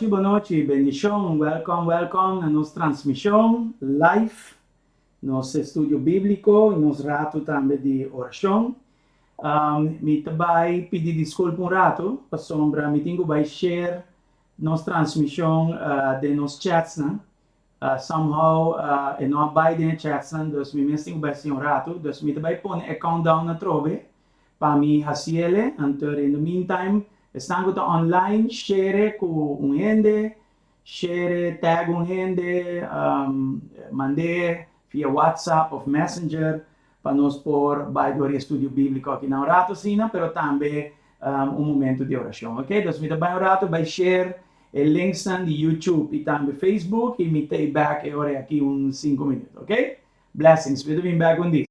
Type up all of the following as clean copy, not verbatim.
Bonochi, bonochi, bendishon, welkom, welkom na nos transmishon live, nos estudio bíbliko i nos ratu tambe di orashon. Mi ta bai pidi disculpa un rato, pasobra mi tin cu bai share nos transmision den nos chatsnan. Somehow e no a bai den e chatsnan, dus mi mes tin cu bai haci un rato. Dus mi ta bai pone e countdown atrobe pa mi haciele. Anto in the meantime, esnan cu ta online, share cu un hende, share, tag un hende, mand'é via WhatsApp of Messenger pa nos por bai dor e estudio bíbliko aki na un rato asina, pero tambe un momento di orashon. Ok, dus mi ta bai un rato bai share e linksnan di YouTube i tambe Facebook i mi ta e bek e ora aki un sinku minuut. Ok, blessings, mi ta bin bek un dia.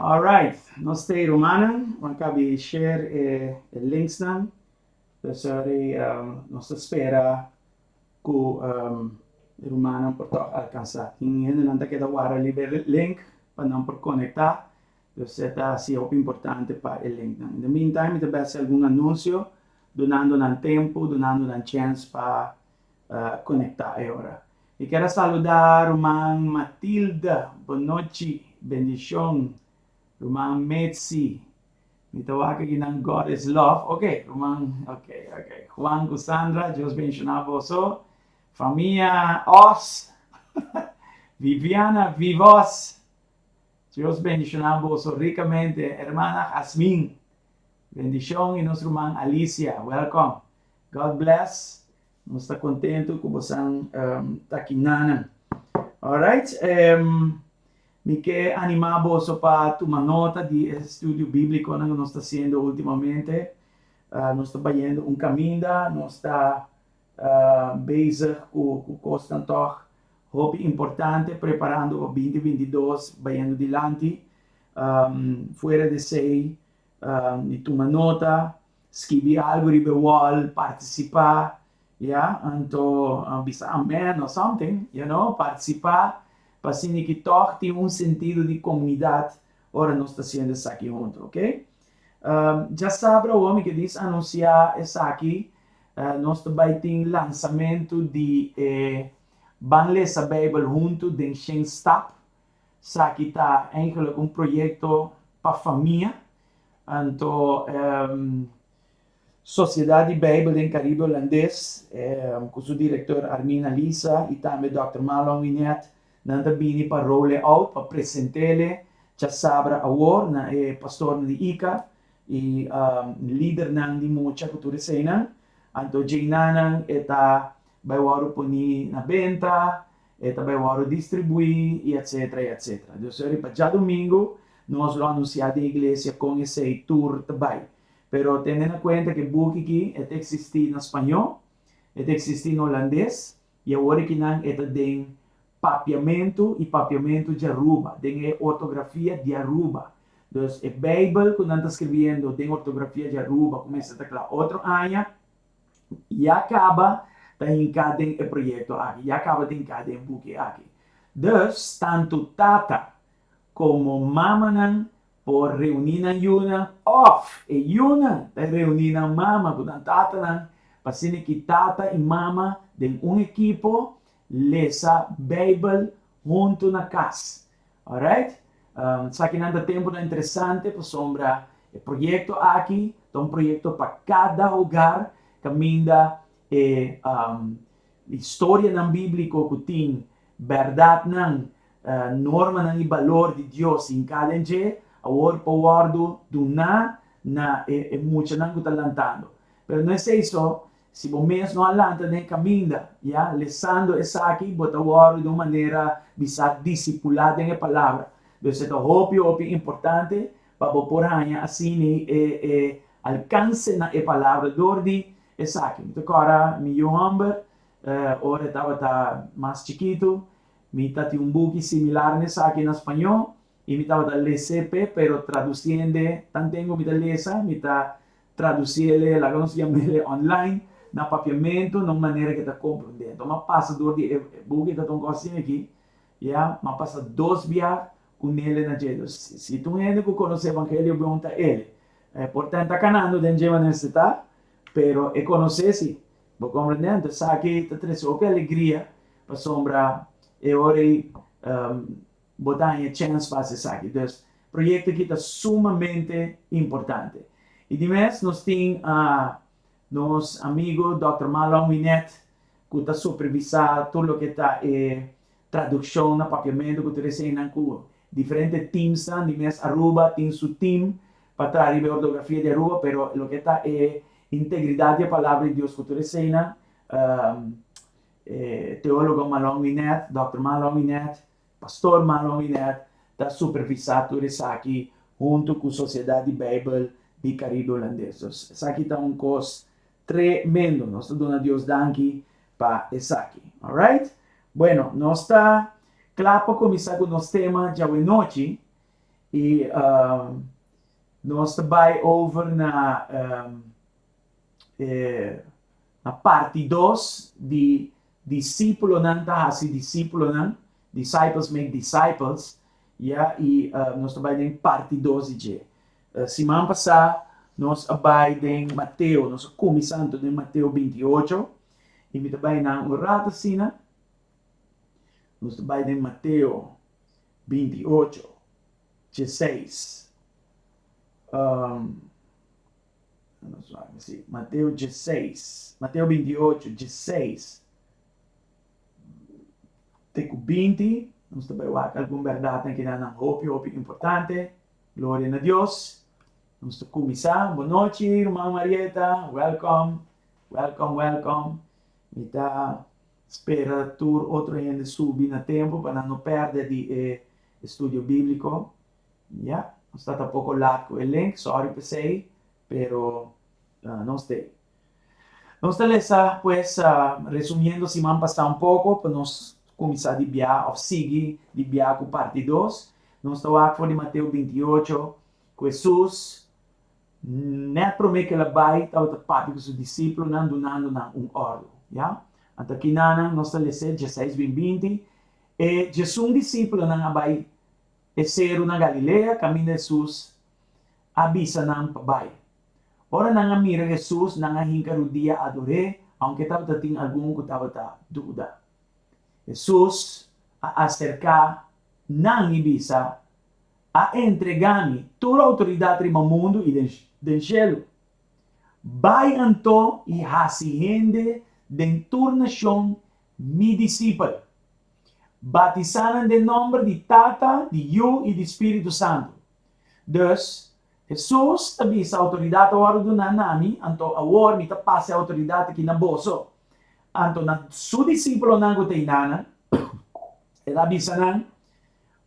Alright, nos ta e rumannan, wan kabi share e linksnan. Dus nos ta spera ku e rumannan por tòg alkansá. Tin hendenan ta keda wara riba e link pa nan por konektá. Dus e ta hasi hopi importante pa e linknan. In the meantime mi ta bai hasi algun anunsio dunando nan tempu, dunando nan chèns pa konektá e ora. Mi kier a saludá ruman Matilda, bonochi, bendishon. Ruman Metsi, mi ta wak aki nan God is love. Ok, ruman, ok, ok. Juan ku Sandra, Dios benshoná boso. Famia Os, Viviana Vivos. Dios bendishoná boso rikamente. Hermana Jasmin, bendishon i nos ruman Alicia, welcome. God bless. Nos ta kontentu ku bosan ta kinanan. Alright, mi ke animá boso pa tuma nota di e studio bíblikonan ku nos ta hasiendo últimamente. Nos ta bayendo un kaminda, nos ta bezig ku ku kosnan tòg hopi importante, preparando pa 2022, bayendo dilanti. Fuera di esei, di tuma nota, skibi algu riba e wall, partisipá, ya, anto bisa amen or something, partisipá pa asina ki tòg tin un sentido di komunidat ora nos ta hasiendo esaki huntu, ok. Djasabra awor mi ke dis anunsiá esaki, nos ta bai tin lansamentu di e Ban Lesa Beibel Huntu den Shen Stap. Esaki ta eigenlijk un proyekto pa famia. Anto Sosiedat di Beibel den Karibe Holandes ku su direktor Armina Lisa i tambe dòkter Marlon Winet nan ta bini pa roll e out pa present'ele djasabra awor na e pastornan di Ika i lidernan di mucha ku tur eseinan. Anto djeinanan e ta bai wòrdu poni na benta, e ta bai wòrdu distribuí i etsetera i etsetera. Dus riba djadumingu nos lo anunsiá den iglesia kon esei tur ta bai. Pero tene na kuenta ku e buki aki e ta eksistí na spañó, e ta eksistí na holandes i awor akinan e ta den papiamentu i papiamentu di Aruba, den e ortografia di Aruba. Dus e Beibel ku nan ta skribiendo den ortografia di Aruba ku mester ta kla otro aña, ya kaba ta hinká den e proyekto aki, ya kaba ta hinká den e buki aki. Dus tantu tata komo mamanan por reuní nan yunan òf e yunan ta reuní nan mama ku nan tatanan pa asina ki tata i mama den un ekipo lesa Beibel huntu na kas. Alright? Esakinan ta tempunan interesante pasobra e proyekto aki ta un proyekto pa kada hogar kaminda e historianan bíbliko ku tin bèrdatnan, normanan i balor di Dios hinká den dje awor por wòrdu duná na e muchanan ku ta lantando. Pero no esei so, Si bo mes no a lanta den e kaminda, ya, lesando esaki, bo ta wòrdu di un manera bisá disipulá den e Palabra. Dus e ta hopi, hopi importante pa bo por haña asina e e alkanse na e Palabra dor di esaki. Mi ta kòrda mi yu hòmber, ora e tabata mas chikitu, mi ta tin un buki similar na esaki na spañó, i mi tabata les'é p'e, pero tradusiend'e, tanten ku mi ta lesa, mi ta Traduciele, laga nos yamele online, na papiamento na un manera ke ta comprende. Enton m'a pasa door di e buki ta un cos asina aki, ya, m'a pasa dos bia cu nele na dje. Dus si ta un hende cu conoce evangelio bon ta ele. Por ta ta canando den dje manera si ta, pero e conoce si. Bo comprende? Anto esaki ta trece hopi alegria pasobra e ora ei Bo ta haña chèns pa hasi esaki. Dus, proyekto aki ta sumamente importante. I di mes nos tin nos amigu dòkter Marlon Winet ku ta supervisá tur loke ta e tradukshon na papiamentu ku tur eseinan ku diferente teamsnan. Di mes Aruba tin su team pa traha riba e ortografia di Aruba, pero loke ta e integridat di e palabra di Dios ku tur eseinan, E teólogo Marlon Winet, Dòkter Marlon Winet, Pastor Marlon Winet ta supervisá tur esaki huntu ku Sosiedat di Beibel di Karibe Hulandes. Dus esaki ta un kos tremendo. Nos ta duna Dios danki pa esaki. Alright? Bueno, nos ta kla pa kuminsá ku nos tema djawe nochi i nos ta bai over na e Na parti dos di Disípulonan ta hasi disípulonan, Disciples make disciples, ya, i nos ta bai den parti dos di dje. Siman pasá nos a bai den Mateo, nos a kuminsá anto den Mateo 28, i mi ta bai nan un rato asina. Nos ta bai den Mateo 28, 16. Nos wak si Mateo 16, Mateo 28, 16 te ku 20. Nos ta bai wak algun bèrdatnan ki nan hopi hopi importante. Gloria na Dios. Nos ta kuminsá. Bon nochi, ruman Marieta. Welcome, welcome, welcome. Mi ta spera tur otro hende subi na tempu pa nan no pèrdè di e estudio bíbliko. Ya, nos ta ta poko lat ku e link, sorry p'esei, pero nos t'ei. Nos ta lesa pues, resumiendo siman pasá un poko pa nos kuminsá di bia òf sigui di bia ku parti dos. Nos ta wak for di Mateo 28 ku Hesus nèt promé ku el a bai tabata papia ku su disipelnan dunando nan un òrdu, ya. Anto kinanan nos ta les'é dieseis bin 20, e diesun disipelnan a bai e seru na Galilea kaminda Hesus a bisa nan pa bai. Ora nan a mira Hesus, nan a hinka rudia ador'é, aunke tabata tin algun ku tabata duda. Hesus a aserká nan i bisa, A entregá mi tur outoridat riba mundu i den shelu. Bai anto i hasi hende den tur nashon mi disipel. Batisá nan den nòmber di Tata, di Yu i di Spiritu Santu. Dus, Hesus ta bisa, Outoridat a wòrdu duná na mi, anto awor mi ta pasa e outoridat aki na boso. Anto na su disípulonan ku ta einanan, el a bisa nan,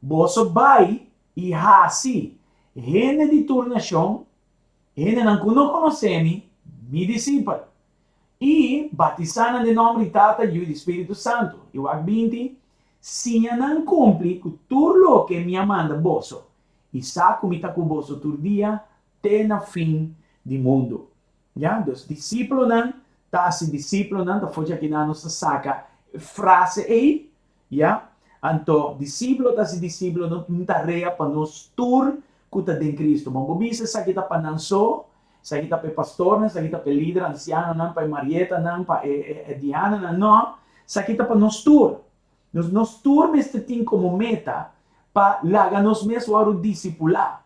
Boso bai i hasi hende di tur nashon, hendenan ku no konosé mi, mi disipel. I batisá nan den nòmber di Tata, Yu i di Spiritu Santu. I wak 20, Siña nan kumpli ku tur loke mi a manda boso, i sa ku mi ta ku boso tur dia te na fin di mundu. Ya, dus disípulonan ta hasi disípulonan, ta for dje akinan nos ta saka e frase ei, ya. Anto, disípulo ta hasi disípulo no tin tarea pa nos tur ku ta den Kristu. Bo por bisa esaki ta pa nan so, esaki ta pa e pastornan, esaki ta pa e lider ansianonan, pa e Marietanan, pa e Diananan, no, esaki ta pa nos tur. Nos nos tur mester tin komo meta pa laga nos mes wòrdu disipulá.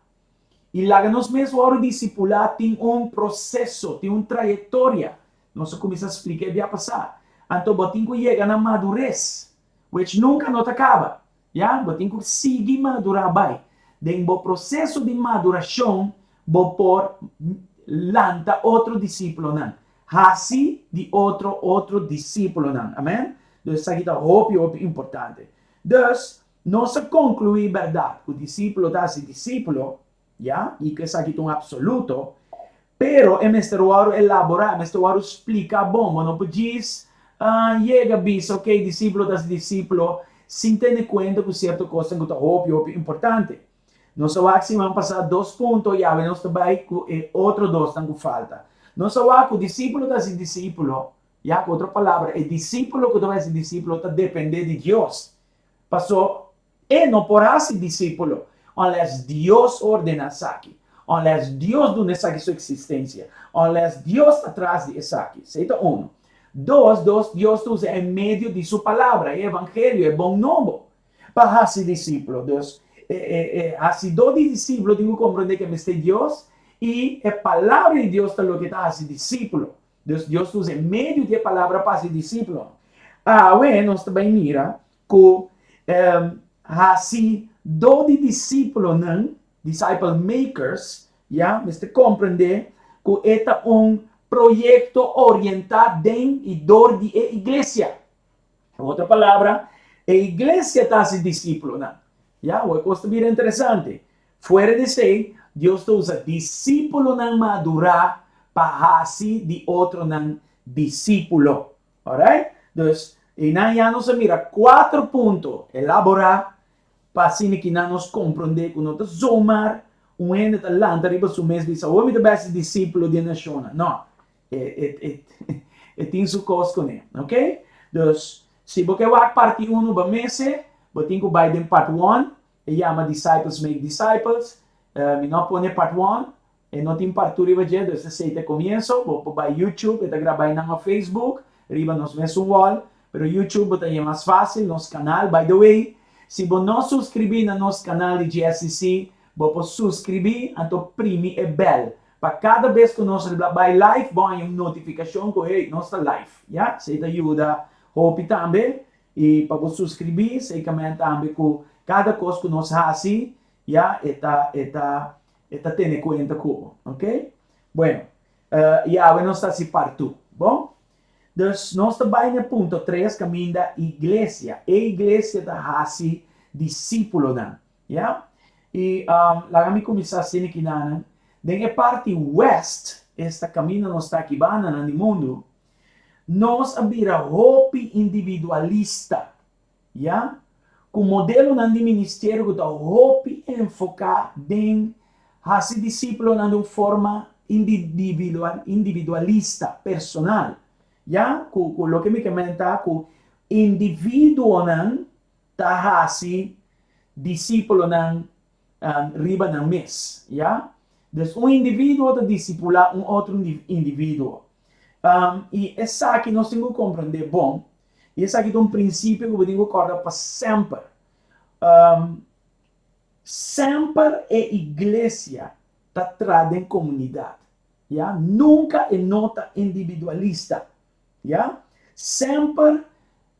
I laga nos mes wòrdu disipulá tin un proseso, tin un trayektoria. Nos a kuminsá splika e bia pasá. Anto bo tin ku yega na madures, which nunka no ta kaba. Ya, bo tin ku sigui madurá bai. Den bo proseso di madurashon bo por lanta otro disípulonan, hasi di otro otro disípulonan. Amen? Dus esaki ta hopi hopi importante. Dus, nos a konkluí bèrdat ku disípulo ta hasi disípulo, ya, i ku esaki ta un apsoluto, pero e mester wòrdu elaborá, e mester wòrdu spliká bon. Bo no por djis yega bisa, ok, disípulo ta hasi disípulo, sin tene kuenta ku sierto kosnan ku ta hopi hopi importante. Nos a wak siman pasá dos punto i awe nos ta bai ku e otro dosnan ku falta. Nos a wak ku disípulo ta hasi disípulo, ya ku otro palabra e disípulo ku ta bai hasi disípulo ta dependé di Dios. Paso e no por hasi disípulo unless Dios ordená esaki, unless Dios duna esaki su eksistensia, unless Dios ta tras di esaki. Esei ta uno. Dos, dos, Dios ta usa e medio di su palabra, e evangelio, e bon nobo. Pa hasi disiplo. Dus, e, e, e hasidó di disiplo tin ku komprondé ke mester Dios i e palabra di Dios ta loke ta hasi disiplo. Dus, Dios ta usa e medio di e palabra pa hasi disiplo. Awe nos ta bai mira ku um, hasidó di disiplonan, disciple makers, ya, mester komprondé ku e ta un proyekto orientá den i dor di e iglesia. En otro palabra, e iglesia ta hasi disípulonan. Ya, awor e kos ta bira interesante. Fuera di esei, Dios ta usa disípulonan madurá pa hasi di otronan disípulo. Alright? Dus, einan ya nos a mira kuater punto elaborá pa asina ki nan nos komprondé ku no ta zomaar un hende ta lanta riba su mes bisa, awor mi ta bai hasi disípulo di e nashonnan. No. E, e, e, e tin su kos kuné, ok? Dus, si bo ke wak parti unu ba mese, bo tin ku bai den part one, e yama Disciples Make Disciples. Mi no a pone part one, e no tin part two riba dje, dus esei ta e komienso. Bo por bai YouTube, e ta grabá einan òf Facebook, riba nos mesun wall. Pero YouTube bo ta haña mas fásil, nos kanal. By the way, si bo no suskribí na nos kanal di GSCC, bo por suskribí anto primi e bèl. Pa kada bes ku nos bai live bo haña un notifikashon ku hey nos ta live ya esei ta yuda hopi tambe. I pa bo suskribí, seikamente tambe ku kada kos ku nos hasi, ya, e ta, e ta, e ta tene kuenta ku bo. Ok? Bueno, yawe nos ta hasi partu. Bon? Dus nos ta bai na e punto tres kaminda iglesia. E iglesia ta hasi disípulonan. Ya? I laga mi kuminsá asina kinanan. Den e parti west, esta kaminda nos ta aki bandanan di mundu, nos a bira hopi individualista. Ya? Ku modelonan di ministerio ku ta hopi enfoká den hasi disípulonan den un forma individualista, personal. Ya? Ku ku loke mi ke men ta ku individuonan ta hasi disípulonan riba nan mes. Ya? Dus un individuo ta disipulá un otro individuo. I esaki nos tin ku komprendé bon. I esaki ta un prinsipio ku bo tin ku kòrda pa semper. Semper e iglesia ta traha den komunidat. Ya? Nunka e no ta individualista. Ya? Semper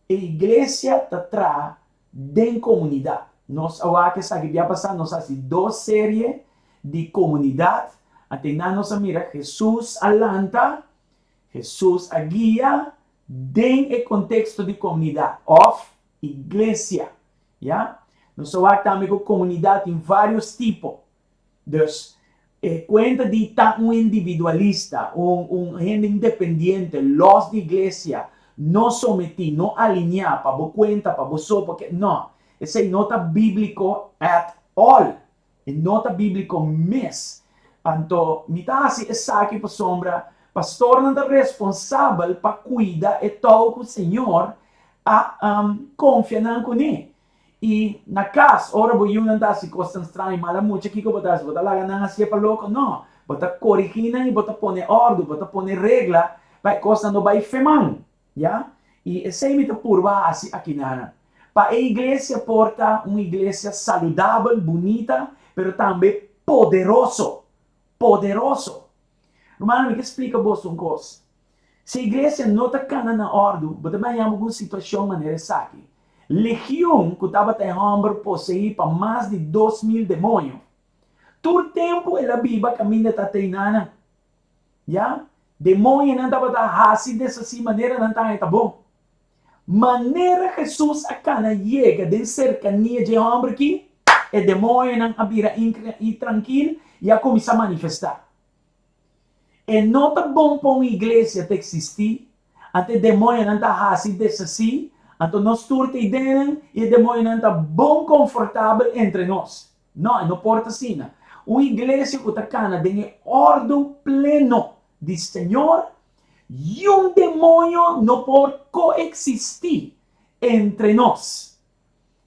e iglesia ta traha den komunidat. Nos a wak esaki bia pasá, nos a hasi dos serie di komunidat. Antenan nos a mira Hesus a lanta, Hesus a guia den e konteksto di komunidat òf iglesia. Ya? Nos a wak tambe ku komunidat tin vários tipo. Dus, e kuenta di ta un individualista, un un hende independiente, lòs di iglesia, no sometí, no alineá pa bo kuenta, pa bo so, porque no, esei no ta bíbliko at all. E no ta bíbliko mes. Anto, mi ta hasi esaki pasobra pastornan ta responsabel pa kuida e tou ku Señor a konfia nan kuné. I na kas, ora bo yunan ta hasi kosnan straño, mala mucha, kiko bo ta hasi? Bo ta laga nan hasié pa loko? No. Bo ta korigí nan i bo ta pone òrdu, bo ta pone regla pa e kosnan no bai feman. Ya? I esei mi ta purba hasi akinanan. Pa e iglesia por ta un iglesia saludabel, bunita, pero tambe poderoso. Poderoso! Rumannan, mi ke splika boso un kos. Si iglesia no ta kana na òrdu, bo ta bai haña bo ku un situashon manera esaki. Legion, ku tabata e hòmber poseí pa mas di 2000 demoño, tur tempu el a biba kaminda ta teinanan. Ya, demoñonan tabata hasi deshasí manera nan ta haña ta bon. Manera Hesus a kana yega den serkania dje hòmber akí, e demoñonan a bira intrankil i a kuminsá manifestá. E no ta bon pa un iglesia ta eksistí, anto e demoñonan ta hasi deshasí, anto nos tur ta idenan i e demoñonan ta bon konfortabel entre nos. No, e no por ta asina. Un iglesia ku ta kana den e òrdu pleno di Señor, yun demoño no por koeksistí entre nos.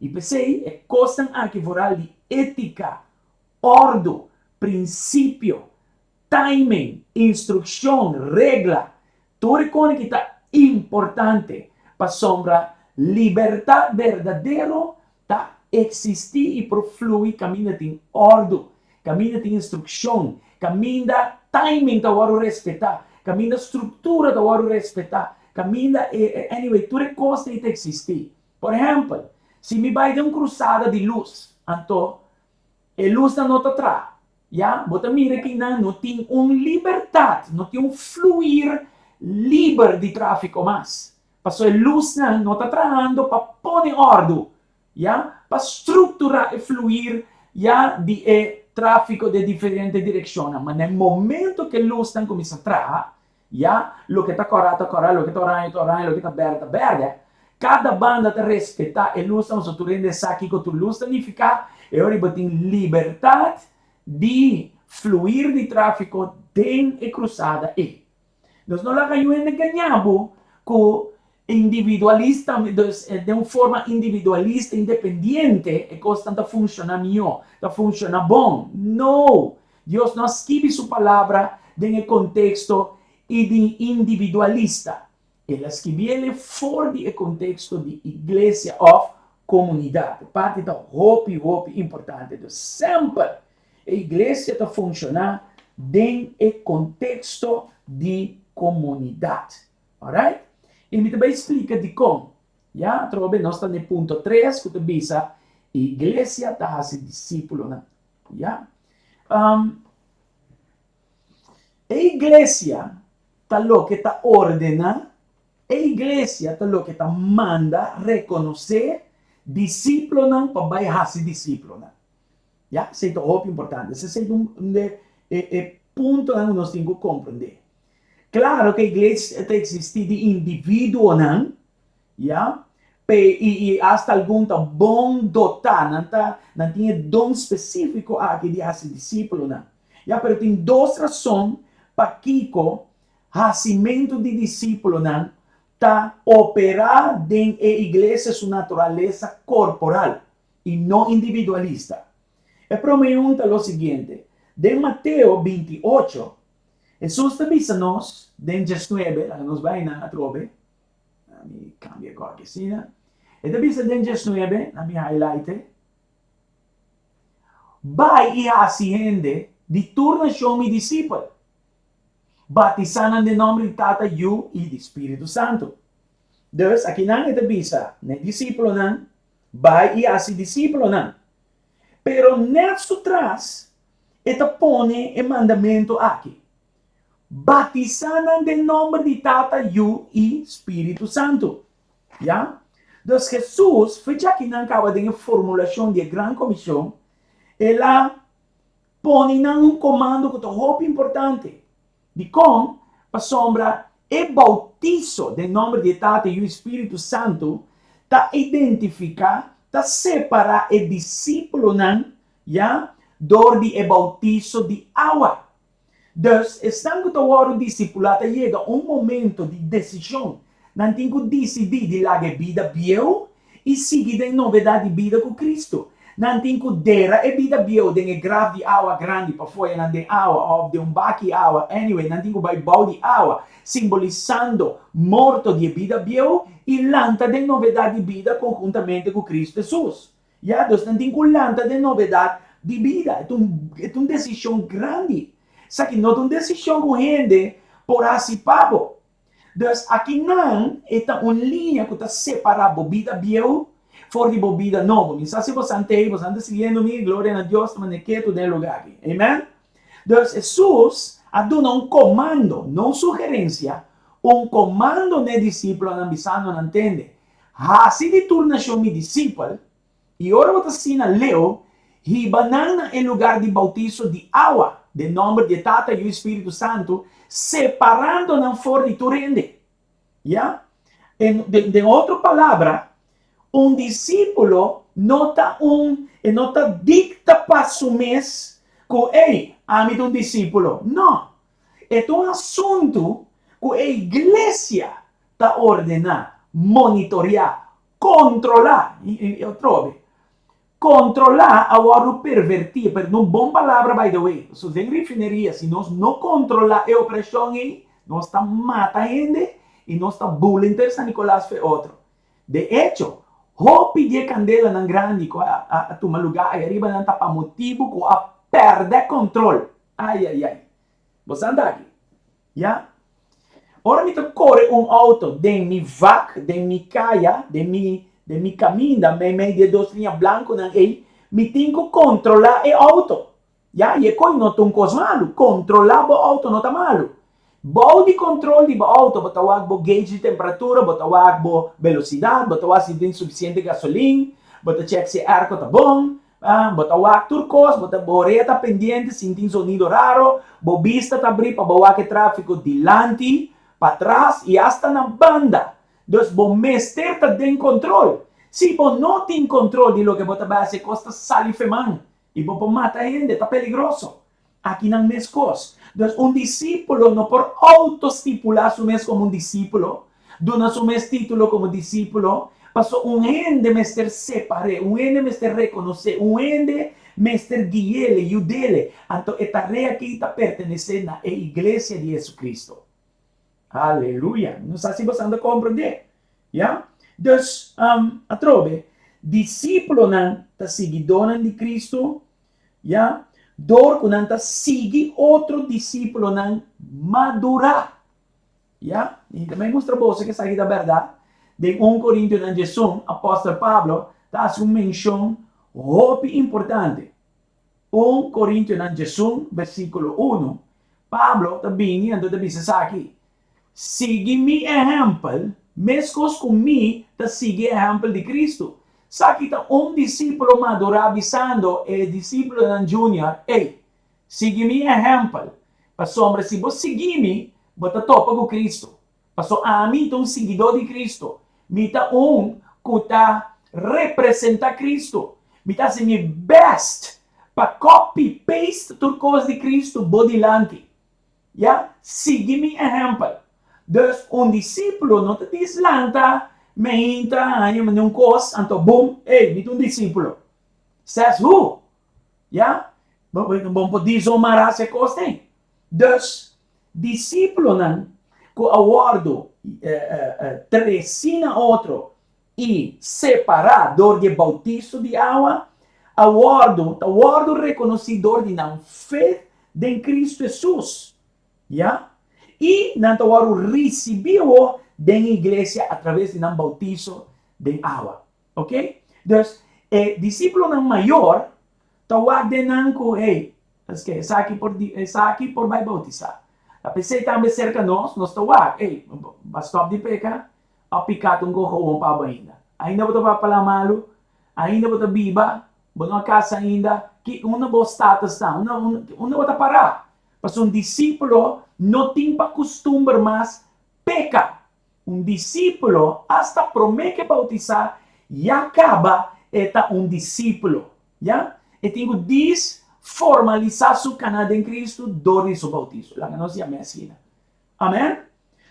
I p'esei e kosnan aki foral di étika, òrdu, prinsipio, timing, instrukshon, regla, tur e kosnan aki ta importante pasobra libertat berdadero ta eksistí i por flui kaminda tin òrdu, kaminda tin instrukshon, kaminda timing ta wòrdu respetá, kaminda struktura ta wòrdu respetá, kaminda e, anyway, tur e kosnan ei ta eksistí. Por ehèmpel, si mi bai den un krusada di lus, anto e lusnan no ta traha, ya, bo ta mira ki nan no tin un libertat, no tin un fluir liber di tráfiko mas. Pasobra e lusnan no ta trahando pa pone òrdu, ya, pa strukturá e fluir, ya, di e tráfiko den diferente direkshonnan. Ma na e momento ku e lusnan kuminsá traha, ya, loke ta kòrá ta kòrá, loke ta oraño ta oraño, loke ta bèrdè ta bèrdè, kada banda ta respetá e lusnan, pasobra tur hende sa kiko tur lus ta nifiká, e ora bo tin libertat di fluir di tráfiko den e krusada ei. Nos no laga yu hende gaña bo ku individualista, dus den un forma individualista, independiente, e kosnan ta funshoná mihó, ta funshoná bon. No! Dios no a skibi su palabra den e konteksto individualista. El a skibiel for di e konteksto di iglesia òf komunidat. E parti ta hopi, hopi importante. Dus semper E iglesia ta funshoná den e konteksto di komunidat. Alright? I mi ta bai splika dikon. Ya, atrobe nos ta na e punto tres ku ta bisa iglesia ta hasi disípulonan. Ya. Um, e iglesia ta loke ta ordená, e iglesia ta loke ta manda rekonosé disípulonan pa bai hasi disípulonan. Ya, esei ta hopi importante. Esei ta un de e, e puntonan ku nos tin ku komprendé. Klaro ku e iglesia ta eksistí di individuonan, ya, pe i i asta algun ta bon dotá, nan ta nan tin e don spesífiko aki di hasi disípulonan. Ya, pero tin dos rason pakiko hasimentu di disípulonan ta operá den e iglesia su naturalesa korporal i no individualista. E promé un ta lo siguiente, den Mateo 28, Hesus ta bisa nos den 19, laga nos bai nan atrobe, mi kambia kòki aki asina, e ta bisa den 19, na mi highlight e, Bai i hasi hende di tur nashon mi disipel, batisá nan den nòmber di Tata, Yu i di Spiritu Santu. Dus, akinan e ta bisa na e disípulonan, Bai i hasi disípulonan. Pero nèt su tras e ta pone e mandamentu aki, Batisá nan den nòmber di Tata, Yu i Spiritu Santu. Ya? Dus Hesus, fecha ki nan kaba den e formulashon di e Gran Komishon, el a pone nan un komando ku ta hopi importante. Dikon? Pasobra e boutiso den nòmber di e Tata, Yu i Spiritu Santu ta identifiká, ta separá e disípulonan, ya, dor di e boutiso di awa. Dus, esnan ku ta wòrdu disipulá ta yega un momento di desishon. Nan tin ku disidí di laga e bida bieu i sigui den novedat di bida ku Kristu. Nan tin ku dera e bida bieu den e graf di awa grandi pa foya nan den awa òf den un baki awa, anyway, nan tin ku bai bou di awa, simbolisando morto di e bida bieu i lanta den novedat di bida konhuntamente ku Kristu Hesus. Ya, dus nan tin ku lanta den novedat di bida. E ta un, e ta un desishon grandi. Esaki no ta un desishon ku hende por hasi pa bo. Dus akinan e ta un liña ku ta separá bo bida bieu for di bo bida nobo. Mi sa si bosan ta ei, bosan ta siguiendo mi, gloria na Dios, ta manera ketu den e lugá aki. Amen? Dus Hesus a duna un komando, no un sugerensia, un komando na e disipelnan bisando nan, Tende, hasi di tur nashon mi disipel, I ora bo ta asina leu, hiba nan na e lugar di bautiso di awa, den nòmber di e Tata, Yu i Spiritu Santu, separando nan for di tur hende. Ya? En, den, den otro palabra, un disípulo no ta un, e no ta dikta pa su mes ku, Ey, ami ta un disípulo. No. E ta un asuntu ku e iglesia ta ordená, monitoreá, Kontrolá, i atrobe, kontrolá a wòrdu pervertí, pero no un bon palabra by the way, pasobra den refineria si nos no kontrolá e operashon ei, nos ta mata hende i nos ta bula henter San Nicolas fe otro. De echo, hopi di e kandelanan grandi ku a a tuma lugá ei ariba nan ta pa motibu ku a pèrdè kontrol. Ai ai ai. Bo sa anda aki? Ya. Ora mi ta kore un outo den mi vak, den mi kaya, den mi den mi kaminda meimei di e dos liña blankunan ei, mi tin ku kontrolá e outo. Ya, i e koi no ta un kos malu. Kontrolá bo outo no ta malu. Bou di kontrol di bo outo bo ta wak bo gauge di temperatura, bo ta wak bo belosidat, bo ta wak si tin sufisiente gasolin, bo ta chèk si e airco ta bon, Bo ta wak tur kos, bo ta bo orea ta pendiente si tin zonido raro, bo bista ta abrí pa bo wak e tráfiko dilanti, patras i asta na banda. Dus bo mester ta den kontrol. Si bo no tin kontrol di loke bo ta bai hasi e kos ta sali feman i bo por mata hende, ta peligroso. Akinan meskos. Dus un disípulo no por outo-stipulá su mes komo un disípulo, duna su mes título komo disípulo, pasobra un hende mester separ'é, un hende mester rekonos'é, un hende mester gui'é, yud'é. Anto e tarea akí ta pertenesé na e iglesia di Jesucristo. Aleluya! No sa si boso anda komprendé. Ya? Dus, atrobe, disípulonan ta siguidónan di Cristo. Ya, dor ku nan ta sigui otro disípulonan madurá. Ya, i ta bai mustra boso ku esaki ta bèrdat. Den 1 Korintionan 11, apòstel Pablo ta hasi un menshon hopi importante. 1 Korintionan 11, versíkulo 1, Pablo ta bini anto ta bisa esaki, Sigui mi ehèmpel, meskos ku mi ta sigui ehèmpel di Kristu. Esaki ta un disípulo madurá bisando e disípulonan junior, Ey, sigui mi ehèmpel, pasobra si bo sigui mi, bo ta topa ku Kristu. Paso ami ta un siguidó di Kristu. Mi ta un ku ta representá Kristu. Mi ta hasi mi bèst pa copy paste tur kos di Kristu bo dilanti. Ya, sigui mi ehèmpel. Dus, un disípulo no ta dis lanta meinta haña manera un kos, anto bum, ey, mi ta un disípulo. Says who? Ya, bo bo por dizomar hasi e kos ei. Dus, disípulonan ku a wòrdu tresí na otro i separá dor di e boutiso di awa, a wòrdu, ta wòrdu rekonosí dor di nan fe den Kristu Hesus. Ya. I nan ta wòrdu risibí awor den e iglesia atraves di nan boutiso den awa. Ok? Dus, e disípulonan mayor ta wak den nan ku, hey, eske esaki por di, esaki por bai boutisá. Ta p'esei tambe serka nos, nos ta wak, hey, bo a stòp di peka? Òf piká ta un kos gewoon pa bo ainda? Ainda bo ta papalá malu? Ainda bo ta biba? Bo no a kasa ainda? Ki, unda bo status ta? Unda, unda bo ta pará? Pasobra un disípulo no tin pa kustumber mas peka. Un disípulo, asta promé ku e boutisá, ya kaba e ta un disípulo. Ya? E tin ku dis formalisá su kaná den Kristu dor di su boutiso. Laga nos yam'é asina. Amèn?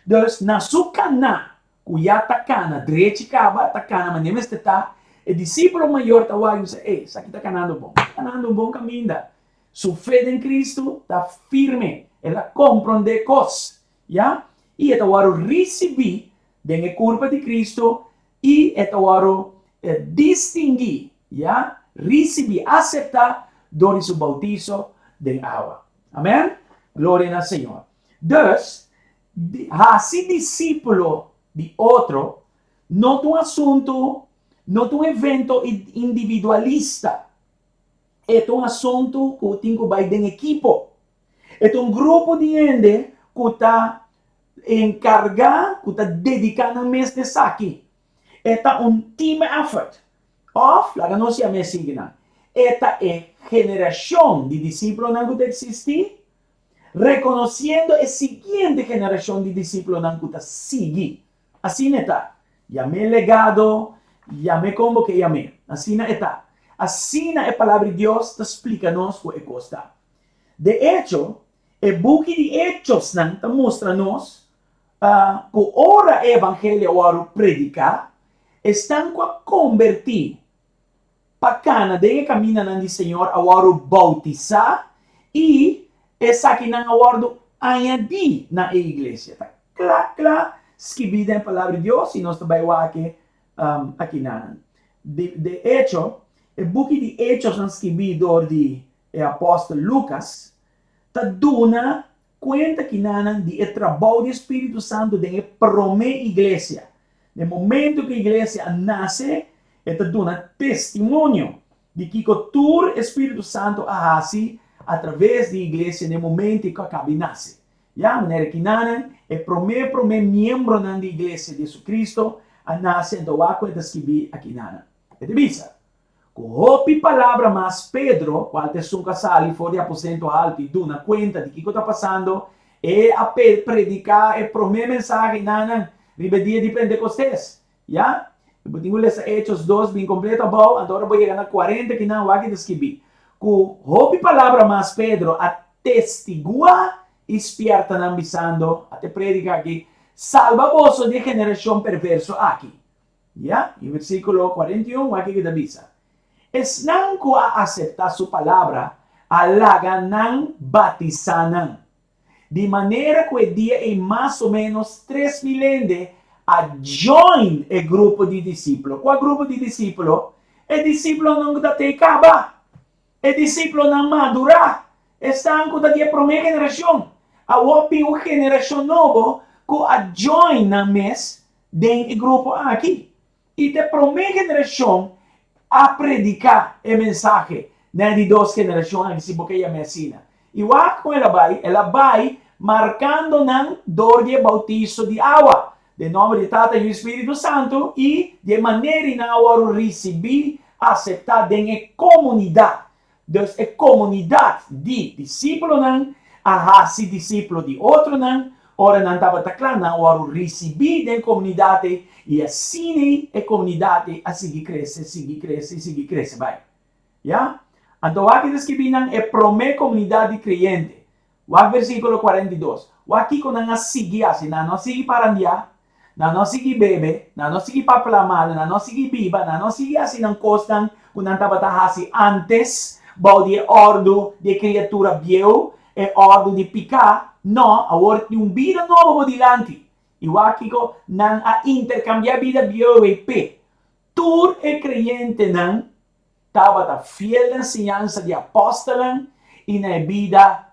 Dus, na su kaná, ku ya ta kana drechi kaba, ta kana manera mester ta, e disípulo mayor ta wak i bisa, Ey, esaki ta kanando bon. Ta kanando un bon kaminda. Su fe den Kristu ta firme. El a komprondé kos. Ya? I e ta wòrdu risibí den e kurpa di Kristu i e ta wòrdu distinguí, ya, risibí, aseptá dor di su boutiso den awa. Amèn? Gloria na Señor. Dus, hasi disípulo di otro no ta un asuntu, no ta un evento individualista. E ta un asuntu ku tin ku bai den ekipo. E ta un grupo di hende ku ta enkargá, ku ta dediká nan mes na esaki. E ta un team effort. Òf, laga nos yama e asina, e ta e generashon di disípulonan ku ta eksistí, rekonosiendo e siguiente generashon di disípulonan ku ta sigui. Asina e ta. Yam'é legado, yam'é kon bo ke yam'é. Asina e ta. Asina e Palabra di Dios ta splika nos ku e kos ta. De echo, e buki di Echosnan ta mustra nos ku ora e evangelio a wòrdu prediká, esnan ku a kombertí pa kana den e kamindanan di Señor a wòrdu boutisá i esakinan a wòrdu añadí na e iglesia. Ta kla kla skibí den e Palabra di Dios i nos ta bai wak e akinanan. De echo, e buki di Echosnan skibí dor di E apòstel Lukas ta duna kuenta kinanan di e trabou di e spiritu santu den e promé iglesia. Den momentu ku e iglesia a nase, e ta duna testimonio di kiko tur e spiritu santu a hasi atraves di e iglesia den e momentu ku a kaba di nase. Ya, manera kinanan, e promé promé miembronan di iglesia di Jesucristo a nase, anto wak ku e ta skibí akinanan. E ta bisa, Ku hopi palabra mas Pedro, kual ta esun ku a sali for di aposento haltu i duna kuenta di kiko ta pasando, e a prediká e promé mensahe na nan riba e dia di Pentekostes. Ya? I bo tin ku lesa Hechos dos bin kompleto abou, anto ora bo yega na kuarenta kinan wak i ta skibí, Ku hopi palabra mas Pedro a testiguá i spièrta nan bisando, a te prediká aki, Salba boso di e generashon perverso aki. Ya, i versíkulo 41 wak kiko ta bisa, Esnan ku a aseptá su palabra a laga nan batisá nan, di manera ku e dia ei mas o ménos 3000 hende a join e grupo di disípulo. Kua grupo di disípulo? E disípulonan ku ta tei kaba, e disípulonan madurá, esnan ku ta di e promé generashon. Awor bin un generashon nobo ku a join nan mes. den e grupo aki. I ta e promé generashon a prediká e mensahe na e di dos generashon aki, si bo ke yam'é asina. I wak kon el a bai, el a bai markando nan dor di e bautiso di awa, den nòmber di Tata, Yu i Spiritu Santu, i di e manera i nan a wòrdu risibí, aseptá den e komunidat. Dus e komunidat di disípulonan a hasi disípulo di otronan, ora nan tabata kla, nan a wòrdu risibí den e komunidat ei, i asina e komunidat ei a sigui krese, sigui krese i sigui krese bai. Ya? Anto wak e ta skibí nan e promé komunidat di kreyente. Wak versíkulo 42. Wak kiko nan a sigui hasi. Nan no a sigui parandiá, nan no a sigui bebe, nan no a sigui papla malu, nan no a sigui biba, nan no a sigui hasi nan kosnan ku nan tabata hasi ántes bou di e òrdu di e kriatura bieu, e òrdu di piká. No, awor tin un bida nobo bo dilanti. I wak kiko nan a interkambiá bida bieu ei p'e. Tur e kreyentenan tabata fiel na siñansa di apòstelnan i na e bida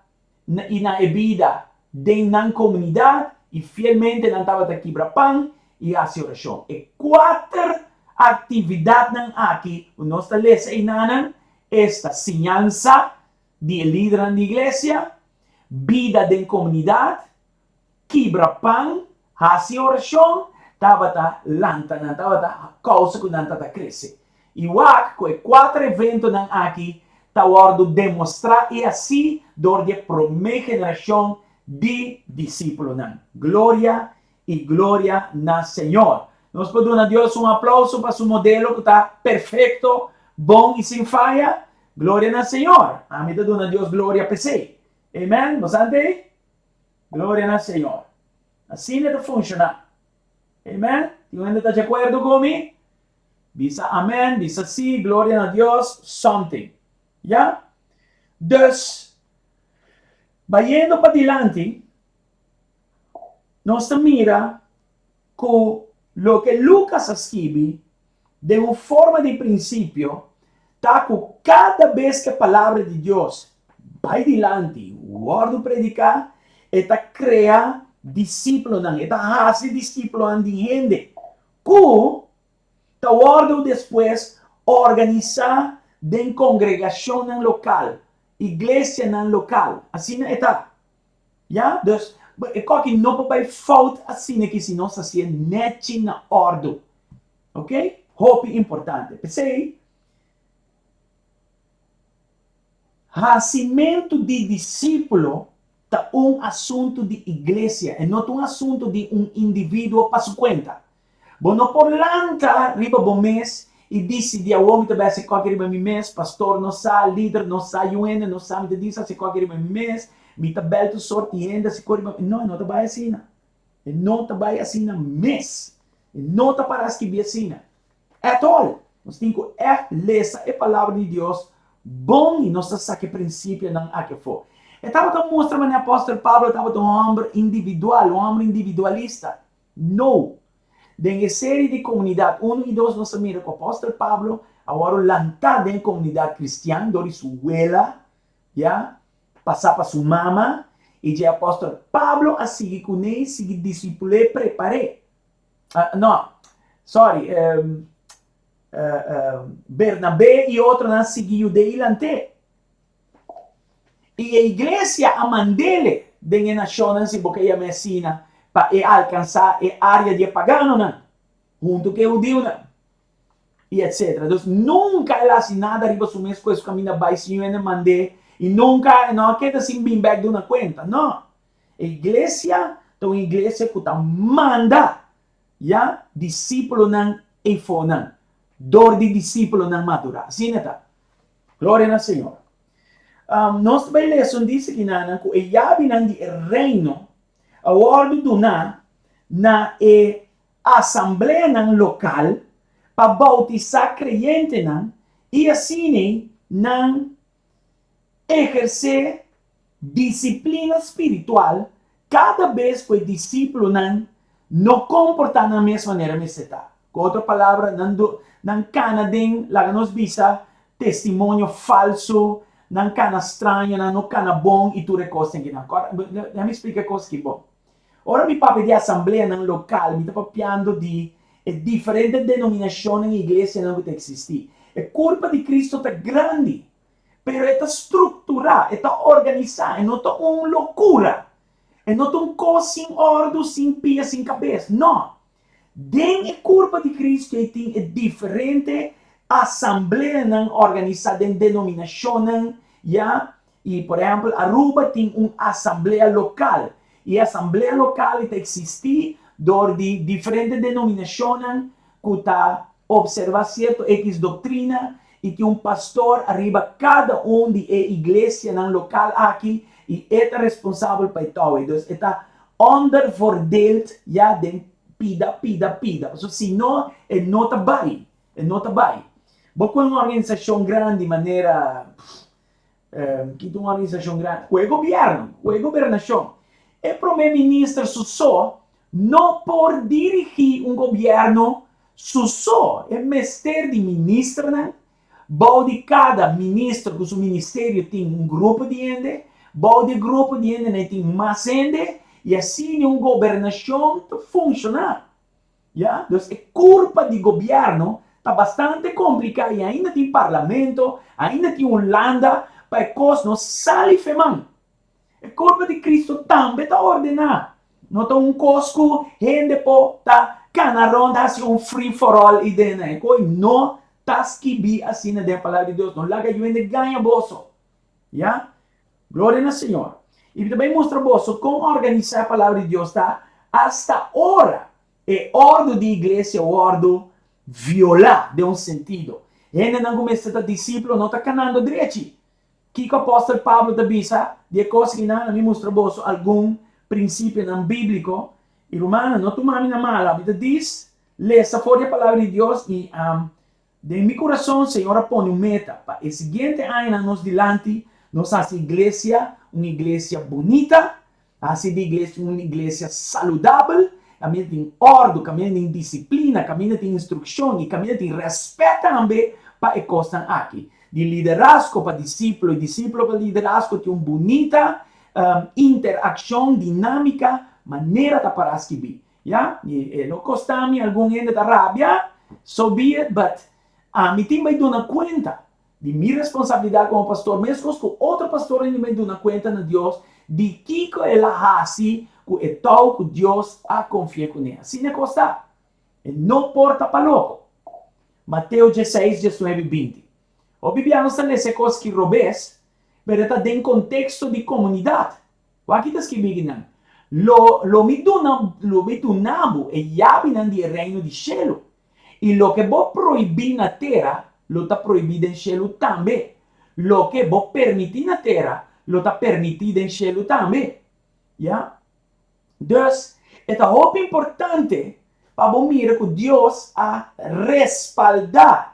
i na e bida den nan komunidat, i fielmente nan tabata kibra pan i hasi orashon. E kuater aktividatnan aki ku nos ta lesa einanan, esta siñansa di e lidernan di iglesia, bida den komunidat, kibra pan, hasi orashon, tabata lanta nan, tabata kousa ku nan tabata krese. I wak ku e kuater eventonan aki ta wòrdu demostrá i hasí dor di e promé generashon di disípulonan. Gloria i gloria na Señor! Nos por duna Dios un aplouso pa su modelo ku ta perfekto, bon i sin faya? Gloria na Señor! Ami ta duna Dios gloria p'esei. Amen! Bo sa ante? Gloria na Señor. Asina ta funciona. Amen. Tin un hende ta di acuerdo cu mi? Bisa amen, bisa si, gloria na Dios, something. Ya? Dus, bayendo padilanti, nos ta mira cu loke Lucas a skibi den un forma di principio ta cu cada bes cu e palabra di Dios bai dilanti wordo predica, e ta crea discipulonan, e ta haci discipulonan di hende cu ta wordo despues organisa den congregacionnan local, iglesianan local. Asina e ta. Ya, dus e koki no por bai fout asina ki si nos hasié nechi na òrdu. Ok? Hopi importante. P'esei, hasimentu di disípulo ta un asuntu di iglesia, e no ta un asuntu di un individuo pa su kuenta. Bo no por lanta riba bo mes i disidí, Awor mi ta bai hasi kòke riba mi mes, pastor no sa, lider no sa, yu hende no sa, mi ta disa hasi kòke riba mi mes, mi ta bèl tur sort di hende hasi kòke riba mi. No, e no ta bai asina. E no ta bai asina mes. E no ta para skibí asina. At all. Nos tin ku ègt lesa e Palabra di Dios bon i nos ta saka e prinsipionan aki afó. E tabata mustra manera apòstel Pablo tabata un hòmber individual, un hòmber individualista. No. Den e seri di Komunidat Unu i Dos nos a mira ku apòstel Pablo a wòrdu lantá den komunidat kristian dor di su wela, ya, pasá pa su mama, i dje apòstel Pablo a sigui kuné i sigui disipul'é, prepar'é. No, sòri, Bernabé i otronan a sigui yud'é i lant'é. I e iglesia a mand'ele den e nashonnan, si bo ke yam'é asina, pa e alkansá e área di e paganonan, huntu ku e hudiunan, i etsetera. Dus nunka el a hasi nada riba su mes ku esun kaminda bai sin hende mand'é, i nunka e no a keda sin bin bèk duna kuenta. No. E iglesia ta un iglesia ku ta manda, ya, disípulonan eifonan, dor di disípulonan madurá. Asina ta. Gloria na Señor. Nos ta bai lesa un dice kinanan ku e yabinan di e reino a wòrdu duná na e asambleanan lokal pa boutisá kreyentenan i asina nan ehersé disiplina spiritual kada bes ku e disípulonan no komportá nan mes manera mester ta. Ku otro palabra, nan do, nan kana den, laga nos bisa, testimonio falsu, nan kana straño, nan no kana bon i tur e kosnan ki nan. Kòrda, lèmi splika e kos aki bon. Ora mi papia di asambleanan lokal, mi ta papiando di e diferente denominashonnan i iglesianan ku ta eksistí. E kurpa di Kristu ta grandi, pero e ta strukturá, e ta organisá, e no ta un lokura. E no ta un kos sin òrdu, sin pia, sin kabes. No! Den e kurpa di Kristu ei tin e diferente asambleanan organisá den denominashonnan, ya. I por ehèmpel Aruba tin un asamblea lokal. I e asamblea lokal ei ta eksistí dor di diferente denominashonnan ku ta opservá sierto ekis doktrina i tin un pastor ariba kada un di e iglesianan lokal aki i e ta responsabel pa e tou ei. Dus e ta onderverdeeld ya den pida pida pida pasobra si no e no ta bai, e no ta bai. Bo ku un organisashon grandi manera Ki ta un organisashon grandi? Ku e gobièrnu, ku e gobernashon. E promé minister su so no por dirigí un gobièrnu su so. E mester di ministernan. Bou di kada minister ku su ministerio tin un grupo di hende. Bou di e grupo di hendenan e tin mas hende i asina un gobernashon ta funshoná. Ya, dus e kurpa di gobièrnu ta bastante kompliká i ainda tin parlamento, ainda tin Hulanda pa e kos no sali feman. E kurpa di Kristu tambe ta ordená. No ta un kos ku hende por ta kana rònt hasi un free for all i den nan. E kos no ta skibí asina den e Palabra di Dios. No laga yu hende gaña boso. Ya. Gloria na Señor. I mi ta bai mustra boso kon organisá e Palabra di Dios ta asta ora e òrdu di iglesia wòrdu violá den un sentido. Hendenan ku mester ta disiplo no ta kanando drechi. Kiko apòstel Pablo ta bisa di e kos akinan? Mi mustra boso algun prinsipionan bíbliko. I rumannan, no tuma mi na mala. Mi ta dis lesa for di e Palabra di Dios i Den mi kurason Señor a pone un meta pa e siguiente añanan nos dilanti nos hasi iglesia un iglesia bunita, hasi di iglesia un iglesia saludabel, kaminda tin òrdu, kaminda tin disiplina, kaminda tin instrukshon i kaminda tin rèspèt tambe pa e kosnan aki. Di liderazgo pa disiplo i disiplo pa liderazgo tin un bunita interakshon, dinámika, manera ta pará skibí. Ya, i e lo kosta mi algun hende ta rabia, so be it, but ami tin bai duna kuenta di mi responsabilidat komo pastor, meskos ku otro pastornan tin bai duna kuenta na Dios di kiko el a hasi ku e tou ku Dios a konfi'é kuné. Asina e kos ta. E no por ta pa loko. Mateo dieseis, diesnuebe i binti. Hopi bia nos ta lesa e kos ki robes, pero e ta den konteksto di komunidat. Wak ta skibi kinan, Lo, lo mi duna, lo mi duna bo e yabinan di e reino di shelu, i loke bo prohibí na tera lo ta prohibí den shelu tambe, loke bo permití na tera lo ta permití den shelu tambe. Ya? Dus, e ta hopi importante pa bo mira ku Dios a respaldá